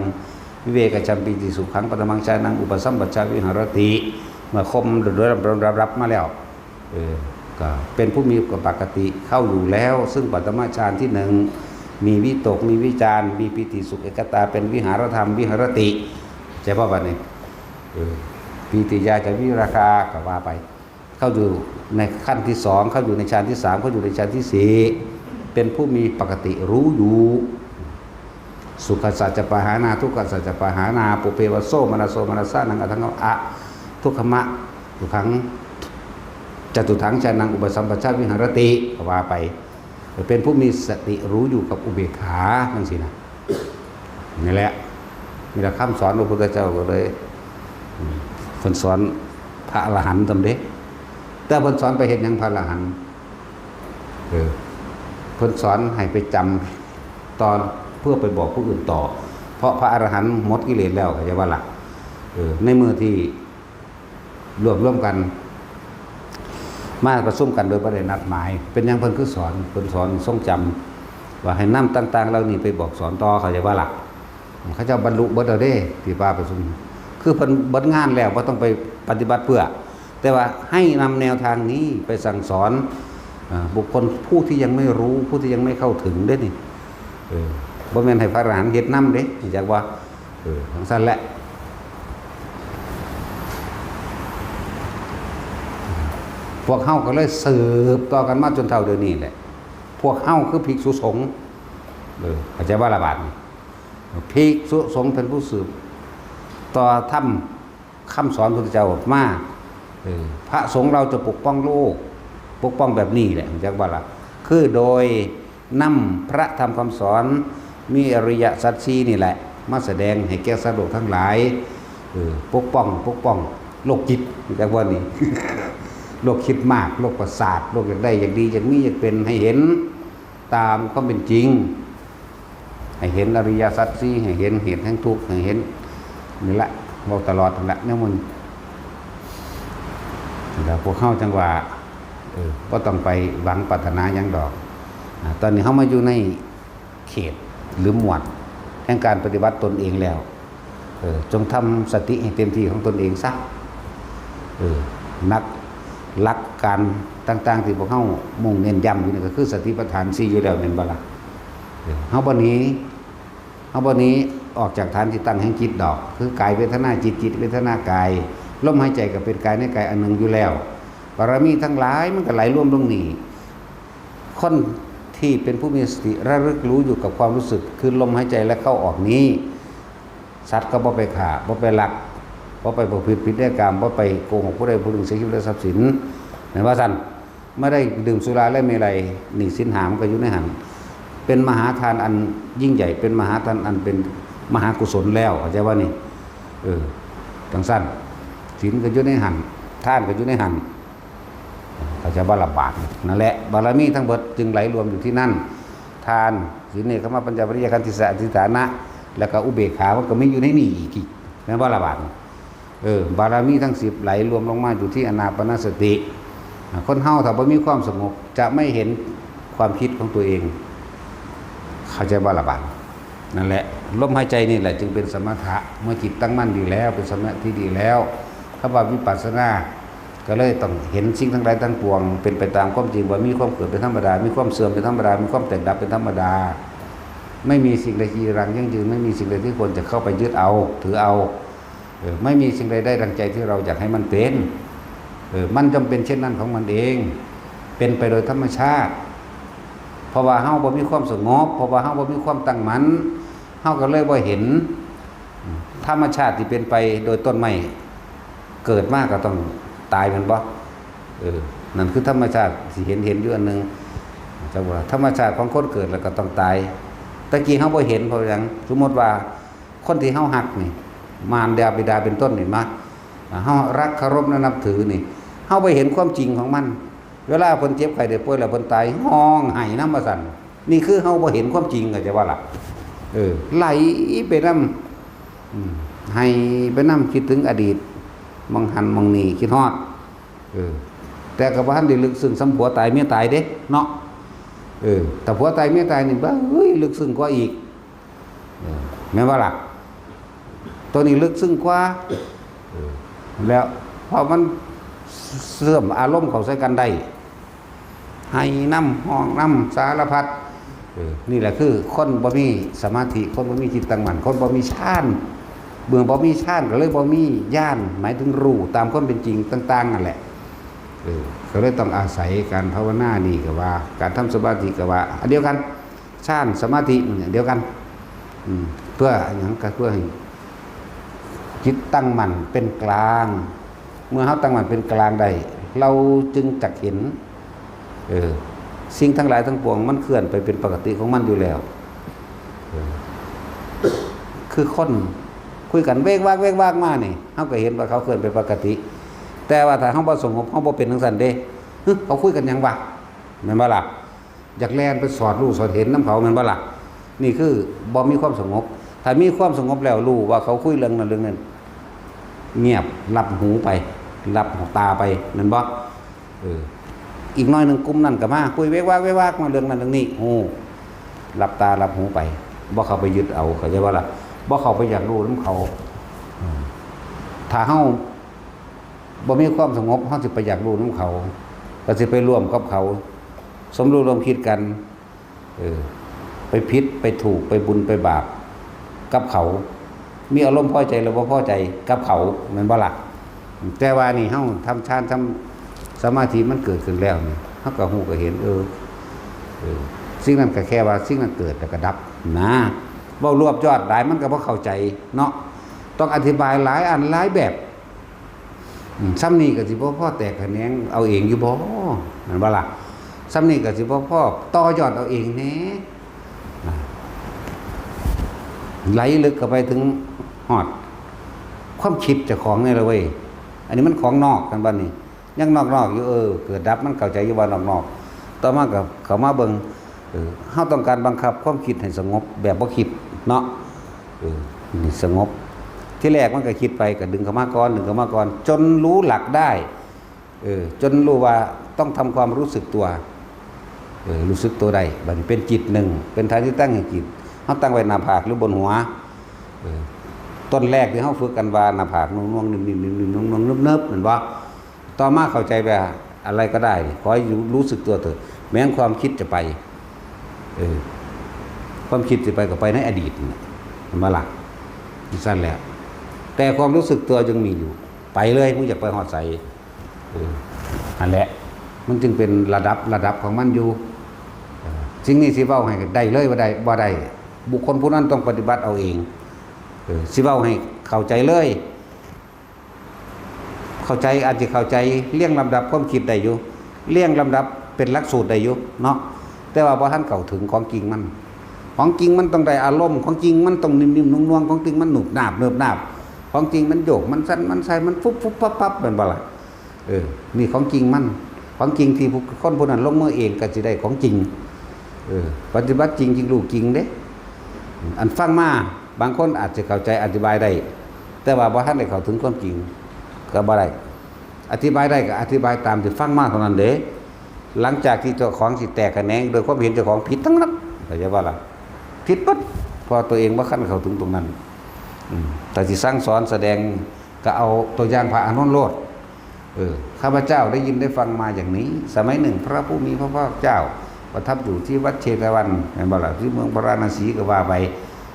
วิเวกจัมปีติสุขัง ปฐมังฌานัง อุปสัมปชาวิหารติ เมื่อข่มโดยรับรับมาแล้ว เออ ก็เป็นผู้มีปกติเข้าอยู่แล้ว ซึ่งปฐมฌานที่หนึ่ง มีวิตก มีวิจาร มีปีติสุขเอกตา เป็นวิหารธรรม วิหารติ ใช่ป่ะบัดนี้ เออ ปีติยาจะวิราคา ก็ว่าไป เข้าอยู่ในขั้นที่สอง เข้าอยู่ในฌานที่สาม เข้าอยู่ในฌานที่สี่ เป็นผู้มีปกติรู้อยู่ สุขสัจจะปหานา ทุกขสัจจะปหานา ปุเพวะโสมนัสโสมนัสสานัง อัทังอะ ทุกขมะ ทุกขัง จตุทังฌานัง อุปสัมปชาวิหารติ ก็ว่าไป เป็นผู้มีสติรู้อยู่กับอุเบกขา นั่นสินะ นี่แหละ นี่แหละคำสอนพระพุทธเจ้าก็เลย อืม เพิ่นสอนพระอรหันต์ตำเด้ แต่เพิ่นสอนไปเฮ็ดหยังพระอรหันต์ เออ เพิ่นสอนให้ไปจำตอนเพื่อไปบอกผู้อื่นต่อ เพราะพระอรหันต์หมดกิเลสแล้ว เข้าใจว่าล่ะ เออ ในมือที่ รวบรวมกัน มาประชุมกันโดยบ่ได้นัดหมาย เป็นหยังเพิ่นคือสอน เพิ่นสอนทรงจำ ว่าให้นำต่างๆเหล่านี้ไปบอกสอนต่อ เข้าใจบ่ล่ะ เขาเจ้าบรรลุเบิดแล้วเด้ ที่ว่าประชุม คือเพิ่นเบิดงานแล้ว บ่ต้องไปปฏิบัติเพื่อ แต่ว่าให้นำแนวทางนี้ไปสั่งสอน อ่า บุคคลผู้ที่ยังไม่รู้ ผู้ที่ยังไม่เข้าถึงเด้นี่ เออ บ่แม่นให้พระอรหันต์เฮ็ดนำเด้ อยากว่า เออ จั่งซั้นแหละ พวกเฮาก็เลยสืบต่อกันมาจนเท่าเดี๋ยวนี้แหละ พวกเฮาคือภิกษุสงฆ์ เออ เข้าใจบ่ล่ะบาดนี้ ภิกษุสงฆ์เป็นผู้สืบต่อธรรมคำสอนพระพุทธเจ้ามา เออ พระสงฆ์เราจะปกป้องโลก ปกป้องแบบนี้แหละ เข้าใจบ่ล่ะ คือโดย นำพระธรรมคำสอน มีอริยสัจสี่นี่แหละ มาแสดงให้แก่สัตว์โลกทั้งหลาย เออ ปกป้อง ปกป้องโรคจิต จากว่านี่ โรคคิดมาก โรคประสาท โรคอยากได้ อยากดี อยากมี อยากเป็น ให้เห็นตามความเป็นจริง ให้เห็นอริยสัจสี่ ให้เห็นเหตุแห่งทุกข์ ให้เห็น นี่แหละ เว้าตลอดนั่นแหละ แนวมัน แล้วพวกเฮาจั่งว่า เออ บ่ต้องไปหวังปรารถนาหยังดอก อ่า ตอนนี้เฮามาอยู่ในเขตหรือหมวดแห่งการปฏิบัติตนเองแล้ว เออ จงทำสติให้เต็มที่ของตนเองซะ เออ นัก หลักการต่างๆที่พวกเฮามุ่งเน้นย้ำอยู่นี่ก็คือสติปัฏฐานสี่อยู่แล้ว แม่นบ่ล่ะ เออ เฮาบ่หนี เฮาบ่หนีออกจากฐานที่ตั้งแห่งจิตดอก คือกายเวทนาจิต จิตเวทนากาย ลมหายใจก็เป็นกายในกายอันหนึ่งอยู่แล้ว บารมีทั้งหลายมันก็ไหลรวมลงนี่ คนที่เป็นผู้มีสติระลึกรู้อยู่กับความรู้สึก คือลมหายใจและเข้าออกนี้ สัตว์ก็บ่ไปฆ่า บ่ไปลัก บ่ไปประพฤติผิดในกาม บ่ไปโกหกผู้ใดผู้หนึ่ง เสียชีวิตและทรัพย์สิน แม่นว่าซั่น ไม่ได้ดื่มสุราและเมรัย นี่ศีลห้ามันก็อยู่ในหั้น เป็นมหาทานอันยิ่งใหญ่ เป็นมหาทานอันเป็น มหากุศลแล้ว เข้าใจว่านี่ เออ จังซั่น ศีลก็อยู่ในหั่น ทานก็อยู่ในหั่น เข้าใจว่าละบาท นั่นแหละ บารมีทั้งเบิดจึงไหลรวมอยู่ที่นั่น ทาน ศีล เนกขัมมะ ปัญญา วิริยะ ขันติ สัจจะ อธิษฐานะ แล้วก็อุเบกขา มันก็มีอยู่ในนี่อีก แม่นบ่ละบาท เออ บารมีทั้งสิบไหลรวมลงมาอยู่ที่อานาปานสติ อ่ะ คนเฮาถ้าบ่มีความสงบ จะไม่เห็นความคิดของตัวเอง เข้าใจบ่ละบาด นั่นแหละ ลมหายใจนี่แหละจึงเป็นสมถะ เมื่อจิตตั้งมั่นดีแล้ว เป็นสมาธิดีแล้ว คำว่าวิปัสสนา ก็เลยต้องเห็นสิ่งทั้งหลายทั้งปวง เป็นไปตามความจริง ว่ามีความเกิดเป็นธรรมดา มีความเสื่อมเป็นธรรมดา มีความแตกดับเป็นธรรมดา ไม่มีสิ่งใดจีรังยั่งยืน ไม่มีสิ่งใดที่ควรจะเข้าไปยึดเอา ถือเอา เออ ไม่มีสิ่งใดได้ดังใจที่เราอยากให้มันเป็น เออ มันย่อมเป็นเช่นนั้นของมันเอง เป็นไปโดยธรรมชาติ เพราะว่าเฮาบ่มีความสงบ เพราะว่าเฮาบ่มีความตั้งมั่น เฮาก็เลยบ่เห็น ธรรมชาติที่เป็นไปโดยต้นไม้ เกิดมาก็ต้องตายแม่นบ่ เออ นั่นคือธรรมชาติที่เห็น เห็นอยู่อันหนึ่ง จักว่าธรรมชาติของคนเกิดแล้วก็ต้องตาย ตะกี้เฮาบ่เห็น เพราะหยัง สมมติว่าคนที่เฮาฮักนี่ มารดาบิดาเป็นต้นนี่มา เฮารักเคารพและนับถือนี่ เฮาบ่เห็นความจริงของมัน เวลาเพิ่นเจ็บไข้ได้ป่วยแล้วเพิ่นตาย ฮ้องไห้นำว่าซั่น นี่คือเฮาบ่เห็นความจริง เข้าใจบ่ล่ะ เออ ไหลไปนำ อืม ไห้ไปนำ คิดถึงอดีต หม่องหั้นหม่องนี่ คิดฮอด เออ แต่ก็บ่ทันได้ลึกซึ้งส่ำผัวตายเมียตายเด้ เนาะ เออ แต่ผัวตายเมียตายนี่ เบ้ย ลึกซึ้งกว่าอีก เออ แม่นบ่ล่ะ ตัวนี้ลึกซึ้งกว่า เออ แล้วพอมันเชื่อมอารมณ์เข้าใส่กันได้ ไห้นำ ฮ้องนำ สารพัด เออ นี่แหละคือคนบ่มีสมาธิ คนบ่มีจิตตั้งมั่น คนบ่มีฌาน เมื่อบ่มีฌานก็เลยบ่มีญาณ หมายถึงรู้ตามความเป็นจริงต่างๆ นั่นแหละ เออ ก็เลยต้องอาศัยการภาวนานี่ก็ว่า การทำสมาธิก็ว่า อันเดียวกัน ฌาน สมาธิ มันอันเดียวกัน อืม เพื่อหยัง ก็เพื่อให้จิตตั้งมั่นเป็นกลาง เมื่อเฮาตั้งมั่นเป็นกลางได้ เราจึงจักเห็น เออ สิ่งทั้งหลายทั้งปวงมันเคลื่อนไปเป็นปกติของมันอยู่แล้ว เออ คือคนคุยกันเวกวากเวกวากมานี่ เฮาก็เห็นว่าเขาเคลื่อนไปปกติ แต่ว่าถ้าเฮาบ่สงบ เฮาบ่เป็นจังซั่นเด้ หึ เขาคุยกันหยังวะ แม่นบ่ล่ะ อยากแล่นไปสอดรู้สอดเห็นนำเขา แม่นบ่ล่ะ นี่คือบ่มีความสงบ ถ้ามีความสงบแล้วรู้ว่าเขาคุยเรื่องนั้นเรื่องนั้น เงียบ หลับหูไป หลับตาไป แม่นบ่ เออ อีกหน่อยหนึ่งกลุ่มนั้นก็มาคุยเวกวากเวกวากมาเรื่องนั้นเรื่องนี้ ฮู้ หลับตาหลับหูไป บ่เข้าไปยึดเอา เข้าใจบ่ล่ะ บ่เข้าไปอยากรู้นำเขา อืม ถ้าเฮาบ่มีความสงบ เฮาสิไปอยากรู้นำเขา ก็สิไปร่วมกับเขา สมรู้ร่วมคิดกัน เออ ไปผิดไปถูก ไปบุญไปบาป กับเขา มีอารมณ์พอใจหรือบ่พอใจกับเขา แม่นบ่ล่ะ แต่ว่านี่เฮาทำฌาน ทำสมาธิมันเกิดขึ้นแล้วนี่ เฮาก็ฮู้ก็เห็น เออ เออ สิ่งนั้นก็แค่ว่าสิ่งนั้นเกิดแล้วก็ดับนะ เว้ารวบยอดหลายมันก็บ่เข้าใจเนาะ ต้องอธิบายหลายอันหลายแบบ อืม ส่ำนี้ก็สิบ่พอแตกแขนงเอาเองอยู่บ่ แม่นบ่ล่ะ ส่ำนี้ก็สิบ่พอต่อยอดเอาเองแหน่ อ่า ไหลลึกเข้าไปถึงฮอดความคิดเจ้าของนี่แหละเว้ย อันนี้มันของนอกกันบัดนี้ ยังนอกๆอยู่ เออ เกิดดับมันเข้าใจอยู่ว่านอกๆ ต่อมาก็เข้ามาเบิ่ง เออ เฮาต้องการบังคับความคิดให้สงบแบบบ่คิดเนาะ เออ นี่สงบ ที่แรกมันก็คิดไป ก็ดึงเข้ามาก่อน ดึงเข้ามาก่อน จนรู้หลักได้ เออ จนรู้ว่าต้องทำความรู้สึกตัว เออ รู้สึกตัวได้ บัดนี้เป็นจิตหนึ่ง เป็นฐานที่ตั้งแห่งจิต เฮาตั้งไว้หน้าผากหรือบนหัว เออ ต้นแรกที่เฮาฝึกกันว่าหน้าผากนุ่มๆ นิ่มๆ นิ่มๆ นุ่มๆ เนิบๆ แม่นบ่ ต่อมาเข้าใจว่าอะไรก็ได้ ขอให้รู้ รู้สึกตัวเถอะ แม้ความคิดจะไป เออ ความคิดจะไปก็ไปในอดีตนั่นแหละ แม่นบ่ล่ะ จังซั่นแหละ แต่ความรู้สึกตัวยังมีอยู่ ไปเลย มึงอยากไปฮอดไส เออ นั่นแหละ มันจึงเป็นระดับ ระดับของมันอยู่ เออ สิ่งนี้สิเว้าให้ได้เลยว่าได้ บ่ได้ บุคคลผู้นั้นต้องปฏิบัติเอาเอง เออ สิเว้าให้เข้าใจเลย เข้าใจ อาจจะเข้าใจเรียงลำดับความคิดได้อยู่ เรียงลำดับเป็นหลักสูตรได้อยู่เนาะ แต่ว่าบ่ทันเข้าถึงของจริงมัน ของจริงมันต้องได้อารมณ์ ของจริงมันต้องนิ่มๆ นุ่มๆ ของจริงมันหนุบหนาบเนิบหนาบ ของจริงมันโยก มันสั่น มันไส้ มันฟุบๆ ฟับๆ แม่นบ่ล่ะ เออ นี่ของจริงมัน ของจริงที่ผู้ คนผู้นั้นลงมือเองก็สิได้ของจริง เออ ปฏิบัติจริงจึงรู้จริงเด้ อันฟังมา บางคนอาจจะเข้าใจอธิบายได้ แต่ว่าบ่ทันได้เข้าถึงความจริง ก็บ่ได้ อธิบายได้ก็อธิบายตามที่ฟังมาเท่านั้นเด้ หลังจากที่เจ้าของสิแตกแขนงโดยความเห็นเจ้าของผิดทั้งนั้น เข้าใจบ่ล่ะ ผิดปั๊บ เพราะตัวเองบ่ทันเข้าถึงตรงนั้น อืม แต่สิสั่งสอนแสดง ก็เอาตัวอย่างพระอานนท์โลด เออ ข้าพเจ้าได้ยินได้ฟังมาอย่างนี้ สมัยหนึ่งพระผู้มีพระภาคเจ้าประทับอยู่ที่วัดเชตวัน แม่นบ่ล่ะ ที่เมืองพาราณสีก็ว่าไป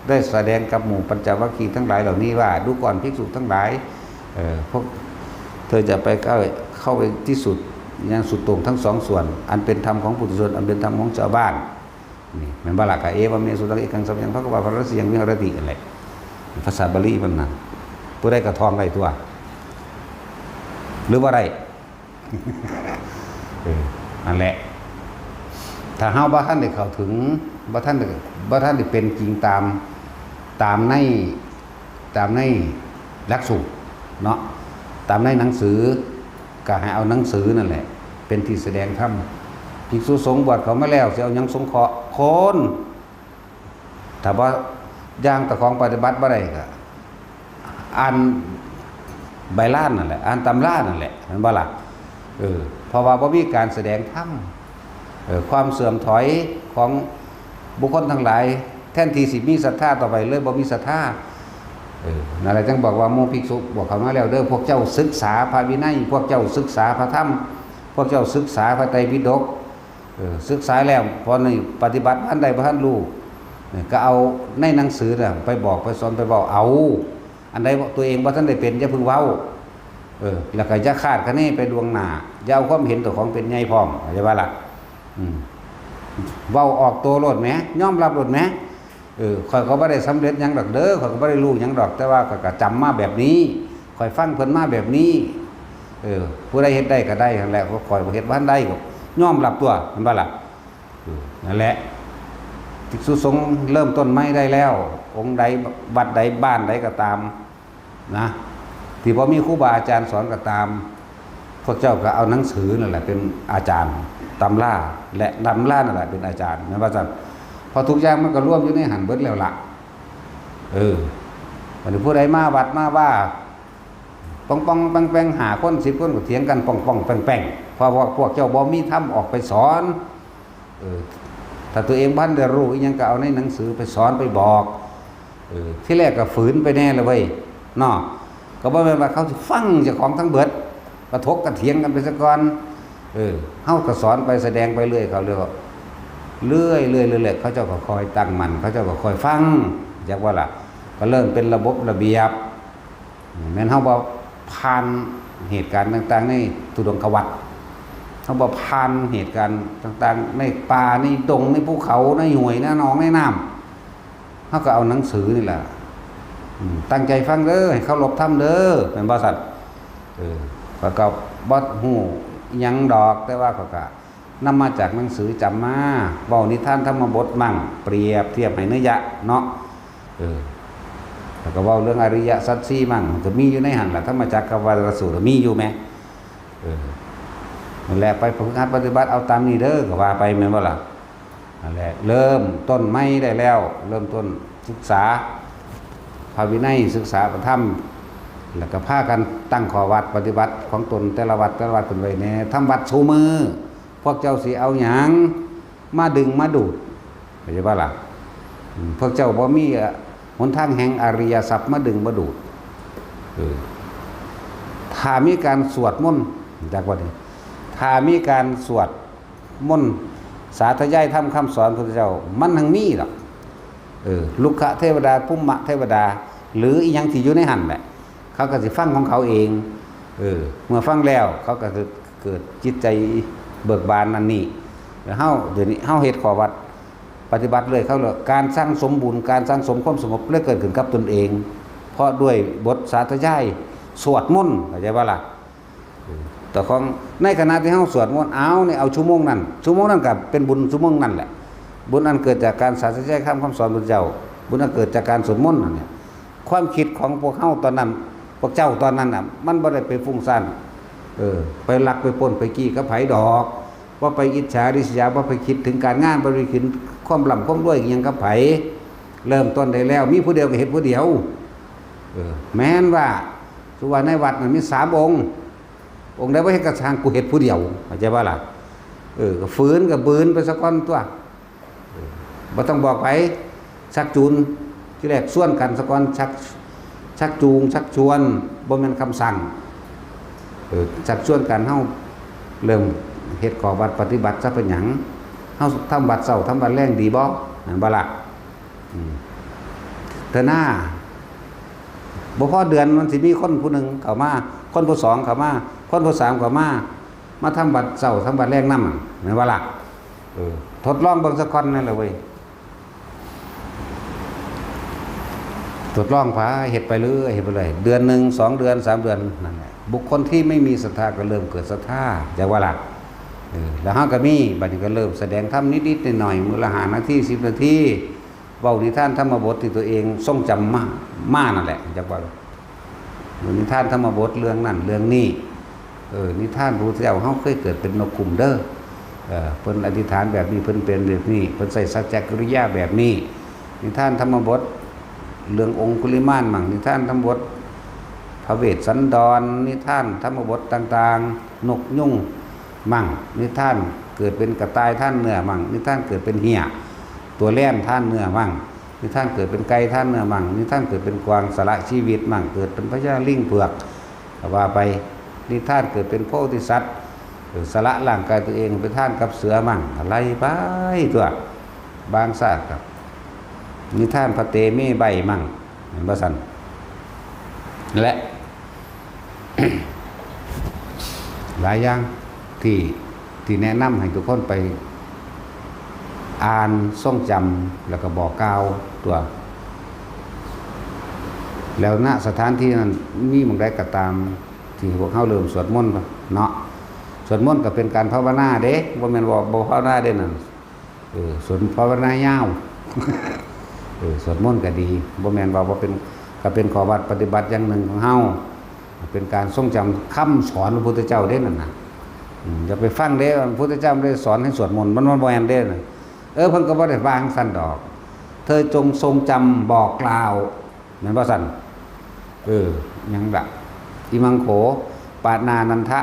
ได้แสดงกับหมู่ปัญจวัคคีย์ทั้งหลายเหล่านี้ว่า ดูก่อนภิกษุทั้งหลาย เออ พวกเธอจะไปเข้า เข้าไปที่สุด ยังสุดโต่งทั้งสองส่วน อันเป็นธรรมของปุถุชน อันเป็นธรรมของชาวบ้าน นี่ แม่นบ่ล่ะ กะเอวะเมสุตังเอกังสัมยังภะคะวาภะรสิยังวิหารติ นั่นแหละ ภาษาบาลีมันน่ะ ผู้ใดก็ท่องได้ตัว หรือว่าได้ เออ นั่นแหละ ถ้าเฮาบ่ทันได้เข้าถึง บ่ทันได้ บ่ทันได้เป็นจริงตาม ตามใน ตามในหลักสูตรเนาะ ตามในหนังสือ ก็ให้เอาหนังสือนั่นแหละ เป็นที่แสดงธรรม ภิกษุสงฆ์บวชเข้ามาแล้ว สิเอาหยังสงเคราะห์คน ถ้าบ่อย่างเจ้าของปฏิบัติบ่ได้ก็ อ่านใบลานนั่นแหละ อ่านตำรานั่นแหละ แม่นบ่ล่ะ เออ เพราะว่าบ่มีการแสดงธรรม เออ ความเสื่อมถอยของบุคคลทั้งหลาย แทนที่สิมีศรัทธาต่อไป เลยบ่มีศรัทธา เออ นั่นแหละจึงบอกว่าหมู่ภิกษุบวชเข้ามาแล้วเด้อ พวกเจ้าศึกษาพระวินัย พวกเจ้าศึกษาพระธรรม พวกเจ้าศึกษาพระไตรปิฎก เออ ศึกษาแล้ว พอนี่ปฏิบัติบ่ทันได้ บ่ทันรู้ เนี่ย ก็เอาในหนังสือน่ะไปบอกไปสอนไปเว้าเอา อันใดตัวเองบ่ทันได้เป็น อย่าเพิ่งเว้า เออ แล้วก็อย่าคาดคะเนไปล่วงหน้า อย่าเอาความเห็นตัวของเป็นใหญ่พร้อม เข้าใจบ่ล่ะ อืม เว้าออกตัวโลดแหม ยอมรับโลดแหม เออ ข้อยก็บ่ได้สำเร็จหยังดอกเด้อ ข้อยก็บ่ได้รู้หยังดอก แต่ว่าข้อยก็จำมาแบบนี้ ข้อยฟังเพิ่นมาแบบนี้ เออ ผู้ใดเฮ็ดได้ก็ได้หั่นแหละ เพราะข้อยบ่เฮ็ดบ่ทันได้ก็ยอมรับตัว แม่นบ่ล่ะ เออ นั่นแหละ ภิกษุสงฆ์เริ่มต้นใหม่ได้แล้ว องค์ใด วัดใด บ้านใดก็ตาม นะ ที่บ่มีครูบาอาจารย์สอนก็ตาม พวกเจ้าก็เอาหนังสือนั่นแหละเป็นอาจารย์ ตำรา และตำรานั่นแหละเป็นอาจารย์ แม่นว่าซั่น เพราะทุกอย่างมันก็รวมอยู่ในหั้นเบิดแล้วล่ะ เออ บัดนี้ผู้ใดมาวัดมาว่า ป่องๆ แปงๆ ห้าคน สิบคนก็เถียงกันป่องๆ แปงๆ เพราะว่าพวกเจ้าบ่มีธรรมออกไปสอน เออ ถ้าตัวเองบ่ทันได้รู้อิหยังก็เอาในหนังสือไปสอนไปบอก เออ ทีแรกก็ฝืนไปแน่ละเว้ย เนาะ ก็บ่แม่นว่าเขาสิฟังเจ้าของทั้งเบิด ก็ถกก็เถียงกันไปซะก่อน เออ เฮาก็สอนไปแสดงไปเรื่อยเขาเรื่อย เรื่อยๆ เรื่อยๆ เขาเจ้าก็คอยตั้งมั่น เขาเจ้าก็คอยฟัง จักว่าล่ะ ก็เริ่มเป็นระบบระเบียบ แม่นเฮาบ่ผ่านเหตุการณ์ต่างๆ ในทุดงควัตร เฮาบ่ผ่านเหตุการณ์ต่างๆ ในป่า ในดง ในภูเขา ในห้วย ในหนอง ในน้ำ เฮาก็เอาหนังสือนี่ล่ะ อืม ตั้งใจฟังเด้อ ให้เคารพธรรมเด้อ แม่นบ่ซั่น เออ ข้อยก็บ่ฮู้อิหยังดอก แต่ว่าข้อยก็นำมาจากหนังสือจำมา เว้านิทานธรรมบทมั่ง เปรียบเทียบให้นัยยะเนาะ เออ แล้วก็เว้าเรื่องอริยสัจสี่มั่ง มันก็มีอยู่ในหั่นล่ะ ธรรมจักรกัปปวัตตนสูตรก็มีอยู่แหม เออ นั่นแหละ ไปฝึกหัดปฏิบัติเอาตามนี้เด้อ ก็ว่าไปแม่นบ่ล่ะ นั่นแหละ เริ่มต้นใหม่ได้แล้ว เริ่มต้นศึกษาพระวินัย ศึกษาพระธรรม แล้วก็พากันตั้งข้อวัดปฏิบัติของตนแต่ละวัดแต่ละวัดขึ้นไว้แหน่ ทำวัดซุมื้อ พวกเจ้าสิเอาหยังมาดึงมาดูด เข้าใจบ่ล่ะ อืม พวกเจ้าบ่มี เอ่อ หนทางแห่งอริยทรัพย์มาดึงมาดูด เออ ถ้ามีการสวดมนต์ จักว่านี่ ถ้ามีการสวดมนต์ สาธยายธรรมคำสอนพระพุทธเจ้า มันหังมีดอก เออ รุกขเทวดา ภูมิเทวดา หรืออีหยังที่อยู่ในหั่นแหละ เขาก็สิฟังของเขาเอง เออ เมื่อฟังแล้ว เขาก็สิเกิดจิตใจเบิกบานนั่นนี่ แล้วเฮา เดี๋ยวนี้เฮาเฮ็ดข้อวัดปฏิบัติเลย เขาเลย การสั่งสมบุญ การสั่งสมความสงบเลยเกิดขึ้นกับตนเอง เพราะด้วยบทสาธยายสวดมนต์ เข้าใจบ่ล่ะ เออ แต่ของ ในขณะที่เฮาสวดมนต์ เอานี่ เอาชั่วโมงนั้น ชั่วโมงนั้นก็เป็นบุญชั่วโมงนั้นแหละ บุญอันเกิดจากการสาธยายคำคำสอนพระเจ้า บุญอันเกิดจากการสวดมนต์นั่นเนี่ย ความคิดของพวกเฮาตอนนั้น พวกเจ้าตอนนั้นน่ะ มันบ่ได้ไปฟุ้งซ่าน เออ ไปลักไปปล้นไปจี้กับไผดอก บ่ไปอิจฉาริษยา บ่ไปคิดถึงการงาน บ่ไปคิดความร่ำความรวยอิหยังกับไผ เริ่มต้นได้แล้ว มีผู้เดียวก็เฮ็ดผู้เดียว เออ แม่นว่า สุว่าในวัดน่ะมีสามองค์ องค์ใดบ่เฮ็ดก็ช่าง กูเฮ็ดผู้เดียว เข้าใจบ่ล่ะ เออ ก็ฝืนก็บืนไปซะก่อนตั๊ว เออ บ่ต้องบอกไผ ชักจูง ทีแรกชวนกันซะก่อน ชัก ชักจูง ชักชวน บ่แม่นคำสั่ง เออ ชักชวนกัน เฮาเริ่มเฮ็ดข้อวัดปฏิบัติซะเป็นหยัง เฮาทำวัดเช้า ทำวัดแลงดีบ่ แม่นบ่ล่ะ อืม เทื่อหน้า บ่พอเดือนมันสิมีคนผู้หนึ่งเข้ามา คนผู้สองเข้ามา คนผู้สามเข้ามา มาทำวัดเช้า ทำวัดแลงนำ แม่นบ่ล่ะ เออ ทดลองเบิ่งสักก่อนนั่นแหละเว้ย ทดลองพาเฮ็ดไปเรื่อย เฮ็ดไปเรื่อย เดือนหนึ่ง สองเดือน สามเดือน นั่นแหละ บุคคลที่ไม่มีศรัทธาก็เริ่มเกิดศรัทธา จักว่าล่ะ เออ แล้วเฮาก็มี บัดนี้ก็เริ่มแสดงธรรมนิดๆหน่อยๆ มื้อละห้านาที สิบนาที เว้านิทานธรรมบทที่ตัวเองทรงจำมา มานั่นแหละ จักว่า นิทานธรรมบทเรื่องนั้นเรื่องนี้ เออ นิทานพระพุทธเจ้า เฮาเคยเกิดเป็นนกขุมเด้อ เออ เพิ่นอธิษฐานแบบนี้ เพิ่นเป็นแบบนี้ เพิ่นใช้สัจจกิริยาแบบนี้ นิทานธรรมบท เรื่ององคุลิมานมั่ง นิทานธรรมบท พระเวสสันดร นิทานธรรมบทต่างๆ นกยุงมั่ง นิทานเกิดเป็นกระต่ายทานเนื้อมั่ง นิทานเกิดเป็นเหี่ย ตัวแล่นทานเนื้อมั่ง นิทานเกิดเป็นไก่ทานเนื้อมั่ง นิทานเกิดเป็นกวางสละชีวิตมั่ง เกิดเป็นพญาลิงเผือก ก็ว่าไป นิทานเกิดเป็นโพธิสัตว์ เออ สละร่างกายตัวเองไปทานกับเสือมั่ง อะไรไปตั๊ว บางชาติครับ นิทานพระเตมีใบมั่ง แม่นบ่ซั่น และ หลายอย่างที่ ที่แนะนำให้ทุกคนไปอ่านทรงจำ แล้วก็บอกกล่าวตั๊ว แล้ว ณ สถานที่นั้นมีหม่องใดก็ตาม ที่พวกเฮาเริ่มสวดมนต์เนาะ สวดมนต์ก็เป็นการภาวนาเด้ บ่แม่นว่าบ่ภาวนาเด้นั่น เออ สวดภาวนายาว เออ สวดมนต์ก็ดี บ่แม่นว่าบ่เป็น ก็เป็นข้อวัดปฏิบัติอย่างหนึ่งของเฮา เป็นการทรงจำคำสอนพระพุทธเจ้าเด้นั่นน่ะ อืม อย่าไปฟังเด้ พระพุทธเจ้าบ่ได้สอนให้สวดมนต์ มัน มันบ่แม่นเด้น่ะ เออ เพิ่นก็บ่ได้ว่าจั่งซั้นดอก เธอจงทรงจำบอกกล่าว แม่นบ่ซั่น เออ หยังล่ะ อิมังโข ปานานันทะ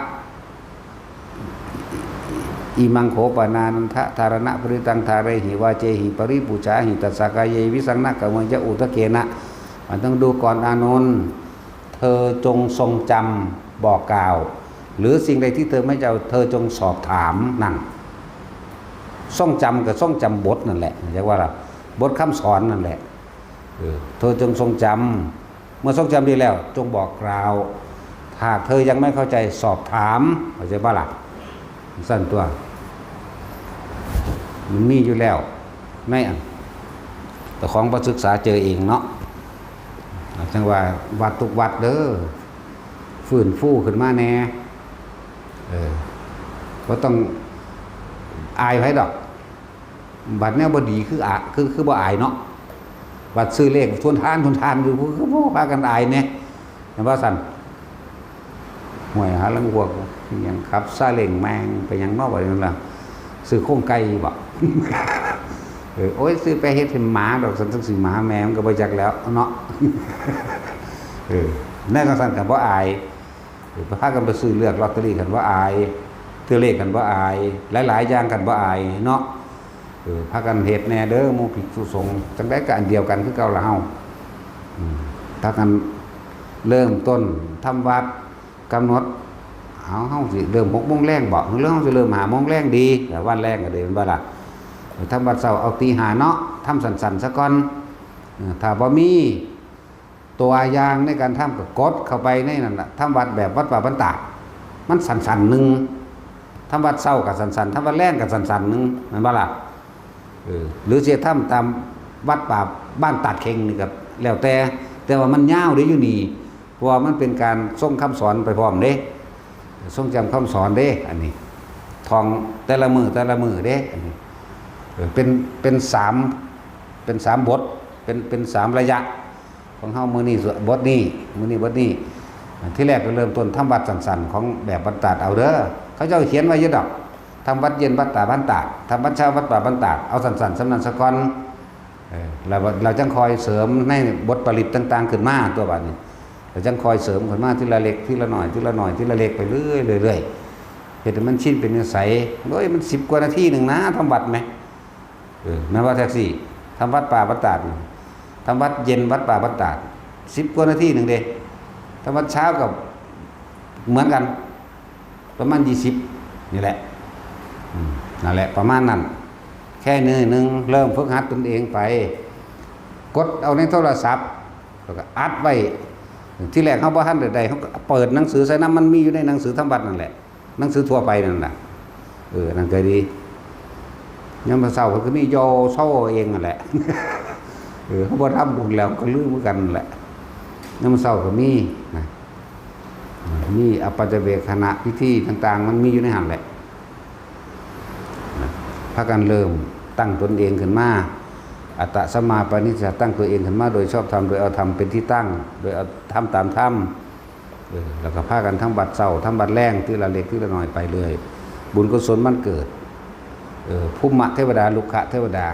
อิมังโข ปานานันทะ ธารณะปริตัง ทาเรหิ วาเจหิ ปริปูจาหิ ตัสสะกาเย วิสังนะกะเมยะ อุทะเกนะ มันต้องดูก่อนอานนท์ เธอจงทรงจำบอกกล่าว หรือสิ่งใดที่เธอไม่เจ้า เธอจงสอบถามนั่น ทรงจำก็ทรงจำบทนั่นแหละ เรียกว่าบทคำสอนนั่นแหละ เออ เธอจงทรงจำ เมื่อทรงจำดีแล้ว จงบอกกล่าว หากเธอยังไม่เข้าใจสอบถาม เข้าใจบ่ล่ะ ซั่นตั๊ว มันมีอยู่แล้ว ในอัน เจ้าของบ่ศึกษาเจอเองเนาะ จั่งว่าวัดทุกวัดเด้อ ฟื้นฟูขึ้นมาแหน่ เออ บ่ต้องอายไผดอก บัดแนวบ่ดีคืออะ คือ คือบ่อายเนาะ บัดซื้อเลขทวนทาน ทวนทานอยู่ คือ คือบ่พากันอายแหน่ แม่นบ่ซั่น ห่วย หาลางพวกอิหยังขับซาเล้งแม่งไปหยังเนาะ บัดนี้ล่ะ ซื้อโครงไก่บ่ เออ โอ้ย ซื้อไปเฮ็ดให้หมาดอก ซั่นจั่งซี้ หมาแม่มันก็บ่จักแล้วเนาะ เออ แนวจั่งซั่นก็บ่อาย เออ พากันไปซื้อเลือกลอตเตอรี่กันบ่อาย ซื้อเลขกันบ่อาย หลายๆอย่างกันบ่อายเนาะ เออ พากันเฮ็ดแหน่เด้อ หมู่ภิกษุสงฆ์ จั่งใดก็อันเดียวกันคือเก่าล่ะเฮา อืม พากันเริ่มต้นทำวัด กำหนด เอา เฮาสิเริ่มหกโมงแลงบ่ หรือเฮาสิเริ่มห้าโมงแลงดี ก็วันแลงก็ดี แม่นบ่ล่ะ เออ ทำวัดเช้าเอาตีห้าเนาะ ทำสั้นๆซะก่อน เออ ถ้าบ่มี ตัวอย่างในการทำก็กดเข้าไปในนั่นล่ะ ทำวัดแบบวัดป่าบ้านตาด มันสั้นๆหนึ่ง ทำวัดเช้าก็สั้นๆ ทำวัดแลงก็สั้นๆหนึ่ง แม่นบ่ล่ะ เออ หรือสิทำตามวัดป่าบ้านตาดเข่งนี่ก็แล้วแต่ แต่ว่ามันยาวเด้อยู่นี่ เพราะว่ามันเป็นการทรงคำสอนไปพร้อมเด้ ทรงจำคำสอนเด้ อันนี้ ท่องแต่ละมื้อแต่ละมื้อเด้ อันนี้ เออเป็นเป็นสามเป็นสามบท เป็นเป็นสามระยะของเฮามื้อนี้บทนี้มื้อนี้บทนี้ ที่แรกก็เริ่มต้นทำวัดสั้นๆของแบบวัดตาดเอาเด้อ เขาเจ้าเขียนไว้อยู่ดอก ทำวัดเย็นวัดป่าบ้านตาด ทำวัดเช้าวัดป่าบ้านตาด เอาสั้นๆสำนั้นสะก่อน เออเราเราจังคอยเสริมในบทปริตต่างๆขึ้นมาตัวบัดนี้ เราจังคอยเสริมขึ้นมาทีละเล็กทีละหน่อยทีละหน่อยทีละเล็กไปเรื่อยๆเรื่อยๆเฮ็ดให้มันชินเป็นนิสัยโอ้ยมันสิบกว่านาทีหนึ่งนะทำวัดไหม เออแม่นว่าแท็กซี่ทำวัดป่าวัดตาดนี่ทำวัดเย็นวัดป่าวัดตาดสิบกว่านาทีหนึ่งเด้ทำวัดเช้ากับเหมือนกัน ประมาณยี่สิบนี่แหละอืมนั่นแหละประมาณนั้น แค่นี้หนึ่งเริ่มฝึกหัดตนเองไป กดเอาในโทรศัพท์แล้วก็อัดไว้ที่แรกเขาบ่ทันได้ได้เขาก็เปิดหนังสือใส่น้ำมันมีอยู่ในหนังสือทำวัดนั่นแหละ หนังสือทั่วไปนั่นแหละเออนั่นก็ดียามมื้อเช้าเขาก็มีโยโซเองนั่นแหละเออเขาบ่ทำบุญแล้วก็ลืมคือกันนั่นแหละยามมื้อเช้าก็มีนะมีอปัจจเวกขณะพิธีต่างๆ มันมีอยู่ในหันแหละ พากันเริ่มตั้งตนเองขึ้นมา อัตตะสัมมาปณิธิตั้งตัวเองขึ้นมา โดยชอบธรรม โดยเอาธรรมเป็นที่ตั้ง โดยเอาธรรมตามธรรมเออแล้วก็พากันทำบัดเศร้าทำบัดแรงทีละเล็กทีละน้อยไปเรื่อยบุญกุศลมันเกิดเออภูมิเทวดาลุกขะเทวดา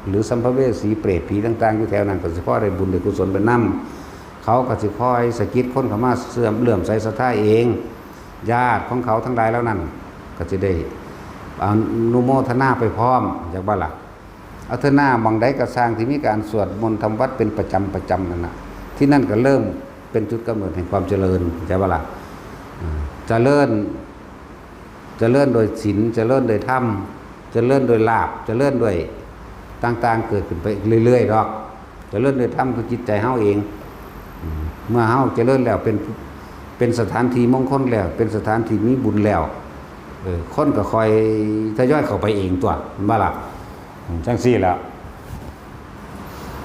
หรือสัมภเวสีเปรตผีต่างๆ อยู่แถวนั้นก็สิพอได้บุญได้กุศลไปนำเขาก็สิคอยสะกิดคนเข้ามาเสื่อมเลื่อมใสศรัทธาเองญาติของเขาทั้งหลายเหล่านั้น ก็สิได้อนุโมทนาไปพร้อมจากบ้านละ เอาเถอะหน้าหม่องใดก็สร้างที่มีการสวดมนต์ทำวัดเป็นประจำประจำนั่นนะที่นั่นก็เริ่มเป็นจุดกำเนิดแห่งความเจริญใช่ปะล่ะอ่าเจริญเจริญโดยศีลเจริญโดยธรรมเจริญโดยลาภเจริญโดยต่างๆเกิดขึ้นไปเรื่อยๆดอกเจริญโดยธรรมคือจิตใจเฮาเองอืมเมื่อเฮาเจริญแล้วเป็นเป็นสถานที่มงคลแล้วเป็นสถานที่มีบุญแล้วเออคนก็คอยทยอยเข้าไปเองตัวแม่นบ่ล่ะ จังซี่แหละ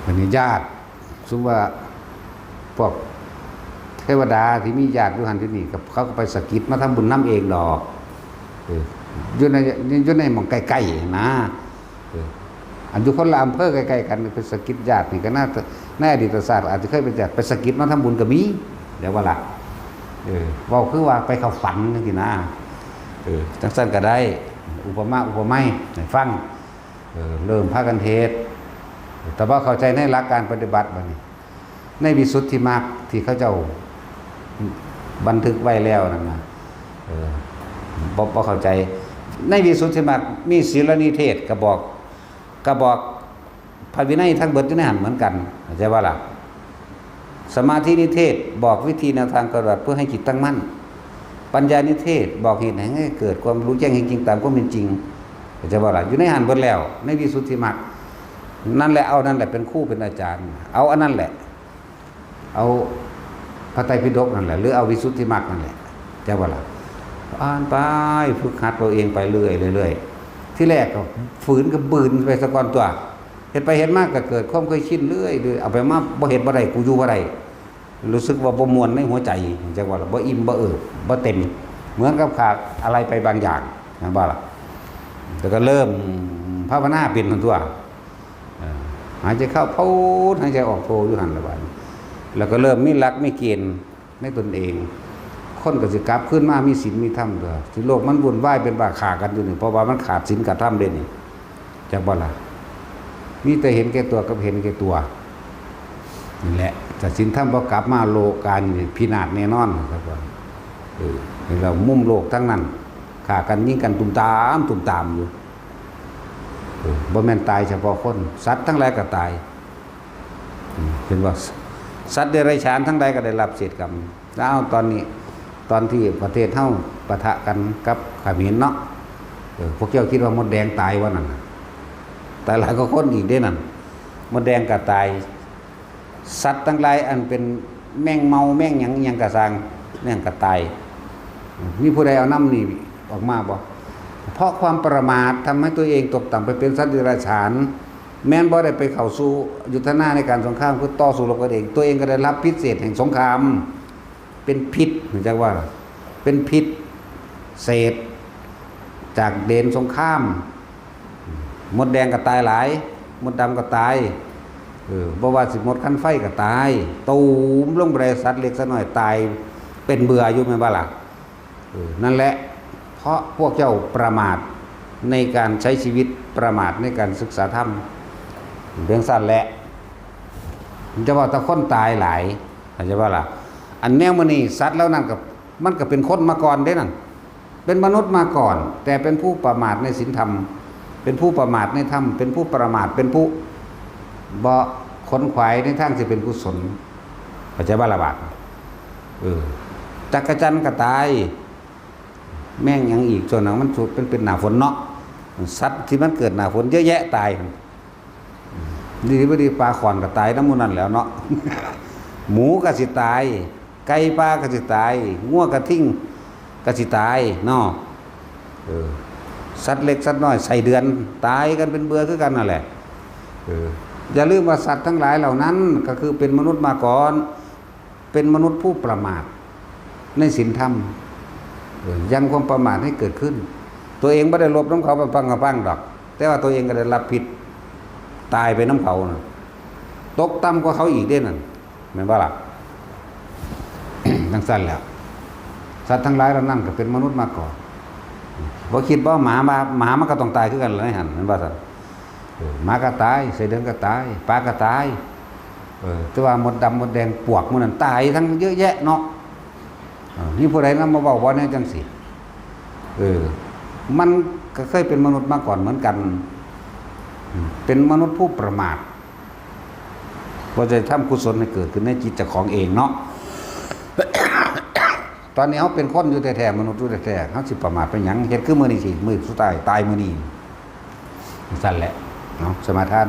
บัดนี้ญาติสมมุติว่าพวกเทวดาที่มีญาติอยู่หั่นอยู่นี่ก็เขาก็ไปสะกิดมาทำบุญนำเองดอกเอออยู่ในอยู่ในหม่องใกล้ๆนะเอออันอยู่คนละอำเภอใกล้ๆกันไปสะกิดญาตินี่ก็น่าในอดีตศาสตร์อาจจะเคยเป็นญาติไปสะกิดมาทำบุญก็มีเดี๋ยวว่าล่ะเออเว้าคือว่าไปเข้าฝันจังซี่นะเออจังซั่นก็ได้อุปมาอุปไมยให้ฟัง เออเริ่มพากันเฮ็ดแต่ว่าเข้าใจในหลักการปฏิบัติบัดนี้ในวิสุทธิมรรคที่เขาเจ้าบันทึกไว้แล้วนั่นนะเออบ่บ่เข้าใจในวิสุทธิมรรคมีศีลนิเทศก็บอกก็บอกพระวินัยทั้งเบิดอยู่ในหันเหมือนกันเข้าใจว่าล่ะ สมาธินิเทศบอกวิธีแนวทางปฏิบัติเพื่อให้จิตตั้งมั่น ปัญญานิเทศบอกเหตุให้เกิดความรู้แจ้งเห็นจริงตามความเป็นจริงจะว่าล่ะอยู่ในหันเบิดแล้วในวิสุทธิมรรคนั่นแหละเอานั่นแหละเป็นครูเป็นอาจารย์ เอาอันนั้นแหละ เอาพระไตรปิฎกนั่นแหละหรือเอาวิสุทธิมรรคนั่นแหละจะว่าล่ะอ่านไปฝึกหัดตัวเองไปเรื่อยๆเรื่อยๆที่แรกก็ฝืนก็บืนไปสะก่อนตัว เฮ็ดไปเฮ็ดมาก็เกิดความเคยชินเรื่อยๆเอาไปมาบ่เฮ็ดบ่ได้กูอยู่บ่ได้รู้สึกว่าบ่ม่วนในหัวใจจังว่าล่ะบ่อิ่มบ่เอิบบ่เต็ม เหมือนกับขาดอะไรไปบางอย่างแม่นบ่ล่ะแล้วก็เริ่มภาวนาเป็นหั่นตั่วเออหายใจเข้าโพดหายใจออกโทอยู่หั่นล่ะบัดนี้แล้วก็เริ่มมีหลักมีเกณฑ์ ในตนเอง คนก็สิกลับคืนมามีศีลมีธรรมตัวที่โลกมันวุ่นวายเป็นบ้าฆ่ากันอยู่นี่เพราะว่ามันขาดศีลกับธรรมเด้นี่จักบ่ล่ะมีแต่เห็นแก่ตัวกับเห็นแก่ตัวนี่แหละถ้าศีลธรรมบ่กลับมาโลกานี่พินาศแน่นอนครับว่าเออเห็นแล้วมุมโลกทั้งนั้นฆ่ากันยิงกันตุ่มตามตุ่มตามอยู่เออบ่แม่นตายเฉพาะคนสัตว์ทั้งหลายก็ตาย เห็นว่าสัตว์เดรัจฉานทั้งหลายก็ได้รับเศษกรรมแล้วตอนนี้ตอนที่ประเทศเฮาปะทะกันกับเขมรเนาะเออพวกเจ้าคิดว่ามดแดงตายว่านั่นน่ะตายหลายก็คนอีกได้นั่นมดแดงก็ตายสัตว์ทั้งหลายอันเป็นแมงเมาแมงหยังหยังกระซังแมงกระตายมีผู้ใดเอาน้ำนี่ออกมาบ่เพราะความประมาททำให้ตัวเองตกต่ำไปเป็นสัตว์เดรัจฉาน แม้นบ่ได้ไปเข้าสู่ยุทธนาในการสงครามคือต่อสู้รบกันเองตัวเองก็ได้รับพิษเศษแห่งสงคราม เป็นพิษจักว่าเป็นพิษเศษจากเดนสงคราม มดแดงก็ตายหลาย มดดำก็ตาย เออ บ่ว่าสิมดคันไฟก็ตาย ตูมลงไปเลย สัตว์เล็กสัตว์น้อยตายเป็นเบื่ออยู่แม่นบ่ล่ะ เออ นั่นแหละ เพราะพวกเจ้าประมาทในการใช้ชีวิต ประมาทในการศึกษาธรรม เรื่องสั้นแหละ จะว่าแต่คนตายหลาย เข้าใจบ่ล่ะ อันแนวมื้อนี้สัตว์เหล่านั้นก็ มันก็เป็นคนมาก่อนเด้นั่น เป็นมนุษย์มาก่อน แต่เป็นผู้ประมาทในศีลธรรม เป็นผู้ประมาทในธรรม เป็นผู้ประมาท เป็นผู้บ่ขนขวายในทางที่เป็นกุศล เข้าใจบ่ล่ะบาด เออ จักจั่นก็ตาย แม่งหยังอีก ส่วนหนึ่งมันสุดเป็น เป็นหน้าฝนเนาะ สัตว์ที่มันเกิดหน้าฝนเยอะแยะตาย ดีบ่ดีปลาข่อนก็ตายนำหมู่นั้นแหล้วเนาะ หมูก็สิตาย ไก่ป่าก็สิตาย งัวกระทิงก็สิตายเนาะ เออ สัตว์เล็กสัตว์น้อย ไส้เดือน ตายกันเป็นเบื่อคือกันนั่นแหละ เออ อย่าลืมว่าสัตว์ทั้งหลายเหล่านั้นก็คือเป็นมนุษย์มาก่อน เป็นมนุษย์ผู้ประมาทในศีลธรรม เออ ยังความประมาทให้เกิดขึ้น ตัวเองบ่ได้ลบนำเขาปังๆ ปังๆ ดอก แต่ว่าตัวเองก็ได้รับผิด ตายไปนำเขานะ ตกต่ำกว่าเขาอีกเด้นั่น แม่นบ่ล่ะ จั่งซั่นแหล้ว สัตว์ทั้งหลายเหล่านั้นก็เป็นมนุษย์มาก่อน บ่คิดบ่ หมามา หมามันก็ต้องตายคือกันล่ะในหั่น แม่นบ่ซั่น เออ หมาก็ตาย ไส้เดือนก็ตาย ปลาก็ตาย เออ แต่ว่ามดดำมดแดงปวกหมู่นั้นตายทั้งเยอะแยะเนาะ เออ มีผู้ใดนำมาเว้าบ่แนวจั่งซี้ เออ มันก็เคยเป็นมนุษย์มาก่อนเหมือนกัน อืม เป็นมนุษย์ผู้ประมาท บ่ได้ทำกุศลให้เกิดขึ้นในจิตเจ้าของเองเนาะ ตอนนี้เฮาเป็นคนอยู่แท้ๆ มนุษย์อยู่แท้ๆ เฮาสิประมาทไปหยัง เฮ็ดคือมื้อนี้สิ มื้อสุดท้าย ตายมื้อนี้ จั่งซั่นแหละ เนาะ สมาทาน